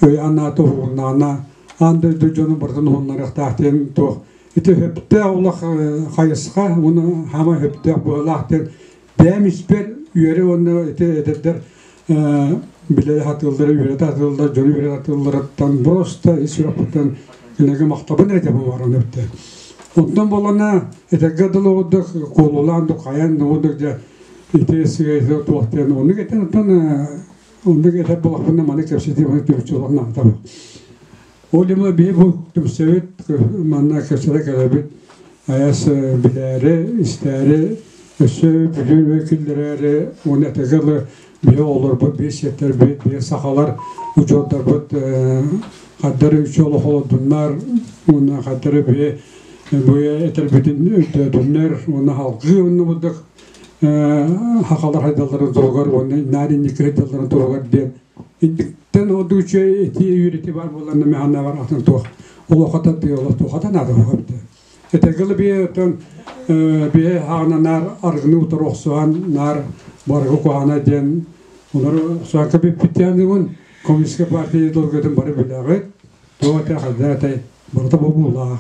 өй анаата уһугуннаҕына аан дойду дьону барытын уһуннарыахтаах диэн туох ити сөптөөх улах хайысха уонна хаама сөптөөх быһыылаах диэн бэйэм испэр үөрэ уонна ити эдэрдэр билэ сатыыллара үөрэтэ сатыыллар дьону үөрэтэ сатыылларыттан просто ис сүрэхпиттэн кинилэргэ махтабын эрэ диэн баран эбитэ. Онтон буолана этэргэ дылы курдук куолулаан духайан курдук дьэ ити сыа туох диэн оннук этэн оттон оннук этэр буолахпына маны кэпсэтии маны түмүкчү олох наада. Ол иһин биһи бу түмсэбит, манна кэпсэтэ кэлэбит, айас билээри, истээри, өссө бүлүү киллэрээри, уонна этэргэ дылы биһи оҕолорбут, биир сиэттэрбит, биир сахалар учуоттарбыт хардары үчү олох олордуннар, уонна хардары биһи бу этэрбитин өйдөөтүннэр, уонна салгыы онно бурдук сахалар хайдалларын туһугар уонна наар инники хайдалларын туһугар диэн Индиктэн ордук үчүгэй ити үөрэтии баар буолларына механабар атын туох олохото тыала туохата наада буолбут. Этэргэ бие оттон бие хаҕына наар аргыны утары охсуһан наар барыгы куһаана диэн олору охсуһанка бүппүттээниун коммунистическай партия идеологиятын бары билэҕит. Туох этэ хайда этэй барыта бобуулаах.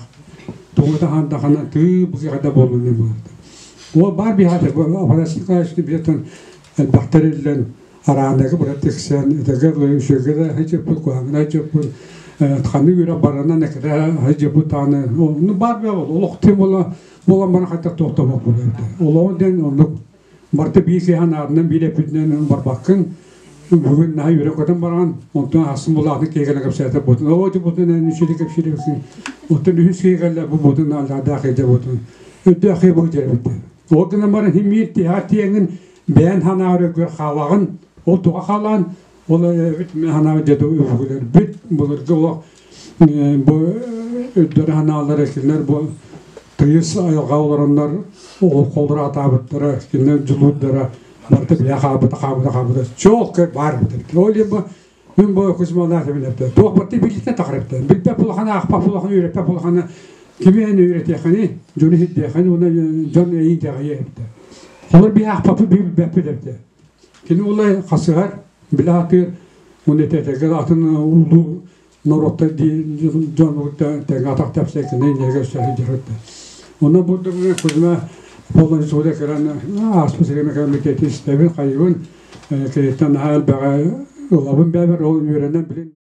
Тугу тахан тахана тыы бу хайда буолуну баарда. Ол бар биһата Афанасий Николаевич биһаттан элбэхтэр иллэн арааннага быра тиксэн этэргэ дылы үчүгэйгэ да сылдьыппыт, куһаҕаҥҥа да сылдьыппыт. Ханнык үөрэх баранан экэтэ сылдьыбыт даҕаны ну баар буол олох тыын буола буолан баран хайдах туохтаммат буолар олоҕун диэн оннук барыта биир киһи анаатынан биир эппитинэн барбаккын бүгүн наһаа үөрэ көтөн бараҕын онтон ахсын булаатын киһи кэлэн кэпсээтэ бутун оо ити бутун эн үчүгэй кэпсиир оттон үһүс киһи кэллэ бу бутун аллардаах киһи бутун өйдөөх киһи бу дьэрбитэ ол гынан баран химиир тиһэҕэр тиэҥин бэйэн санааҕар өйгөр хаалаҕын ол туга хаалаан Ол эбит санаабыт дьэ үбүгүлэрбит былыргы олох бу өйдөрө санаалара кинилэр бу тыйыс айылҕа олороннор олоххолоро атаабыттара кинилэр дьулуурдара барыта билэ хаалбыта хаалбыта хаалбыта чуолкай баар эбит ол иһин бу мин бу Кузьмалаах эбилэртэ туох барыта билиитэ тахар эбитэ билбэт улахан аахпат улахан үөрэппэт улахана кими эн үөрэтиэххиний дьону сирдиэххиний уонна дьон эйиин итэҕэйиэ эбитэ олор биһи аахпаппыт билбэппит эбитэ Кини улай хасыһар, билэ сатыыр, уонна этэтэргэ атын улуу норуоттар дьон тэҥҥэ атах тэпсэ кини иннигэр сылдьар. Онно бу Кузьма Полонцова кэлэн ааспыт сиргэ кэмитиэти истэбин, хайыбын, киниттэн наһаа элбэҕи ылабын бэйэбэр, ол үөрэнэн билин.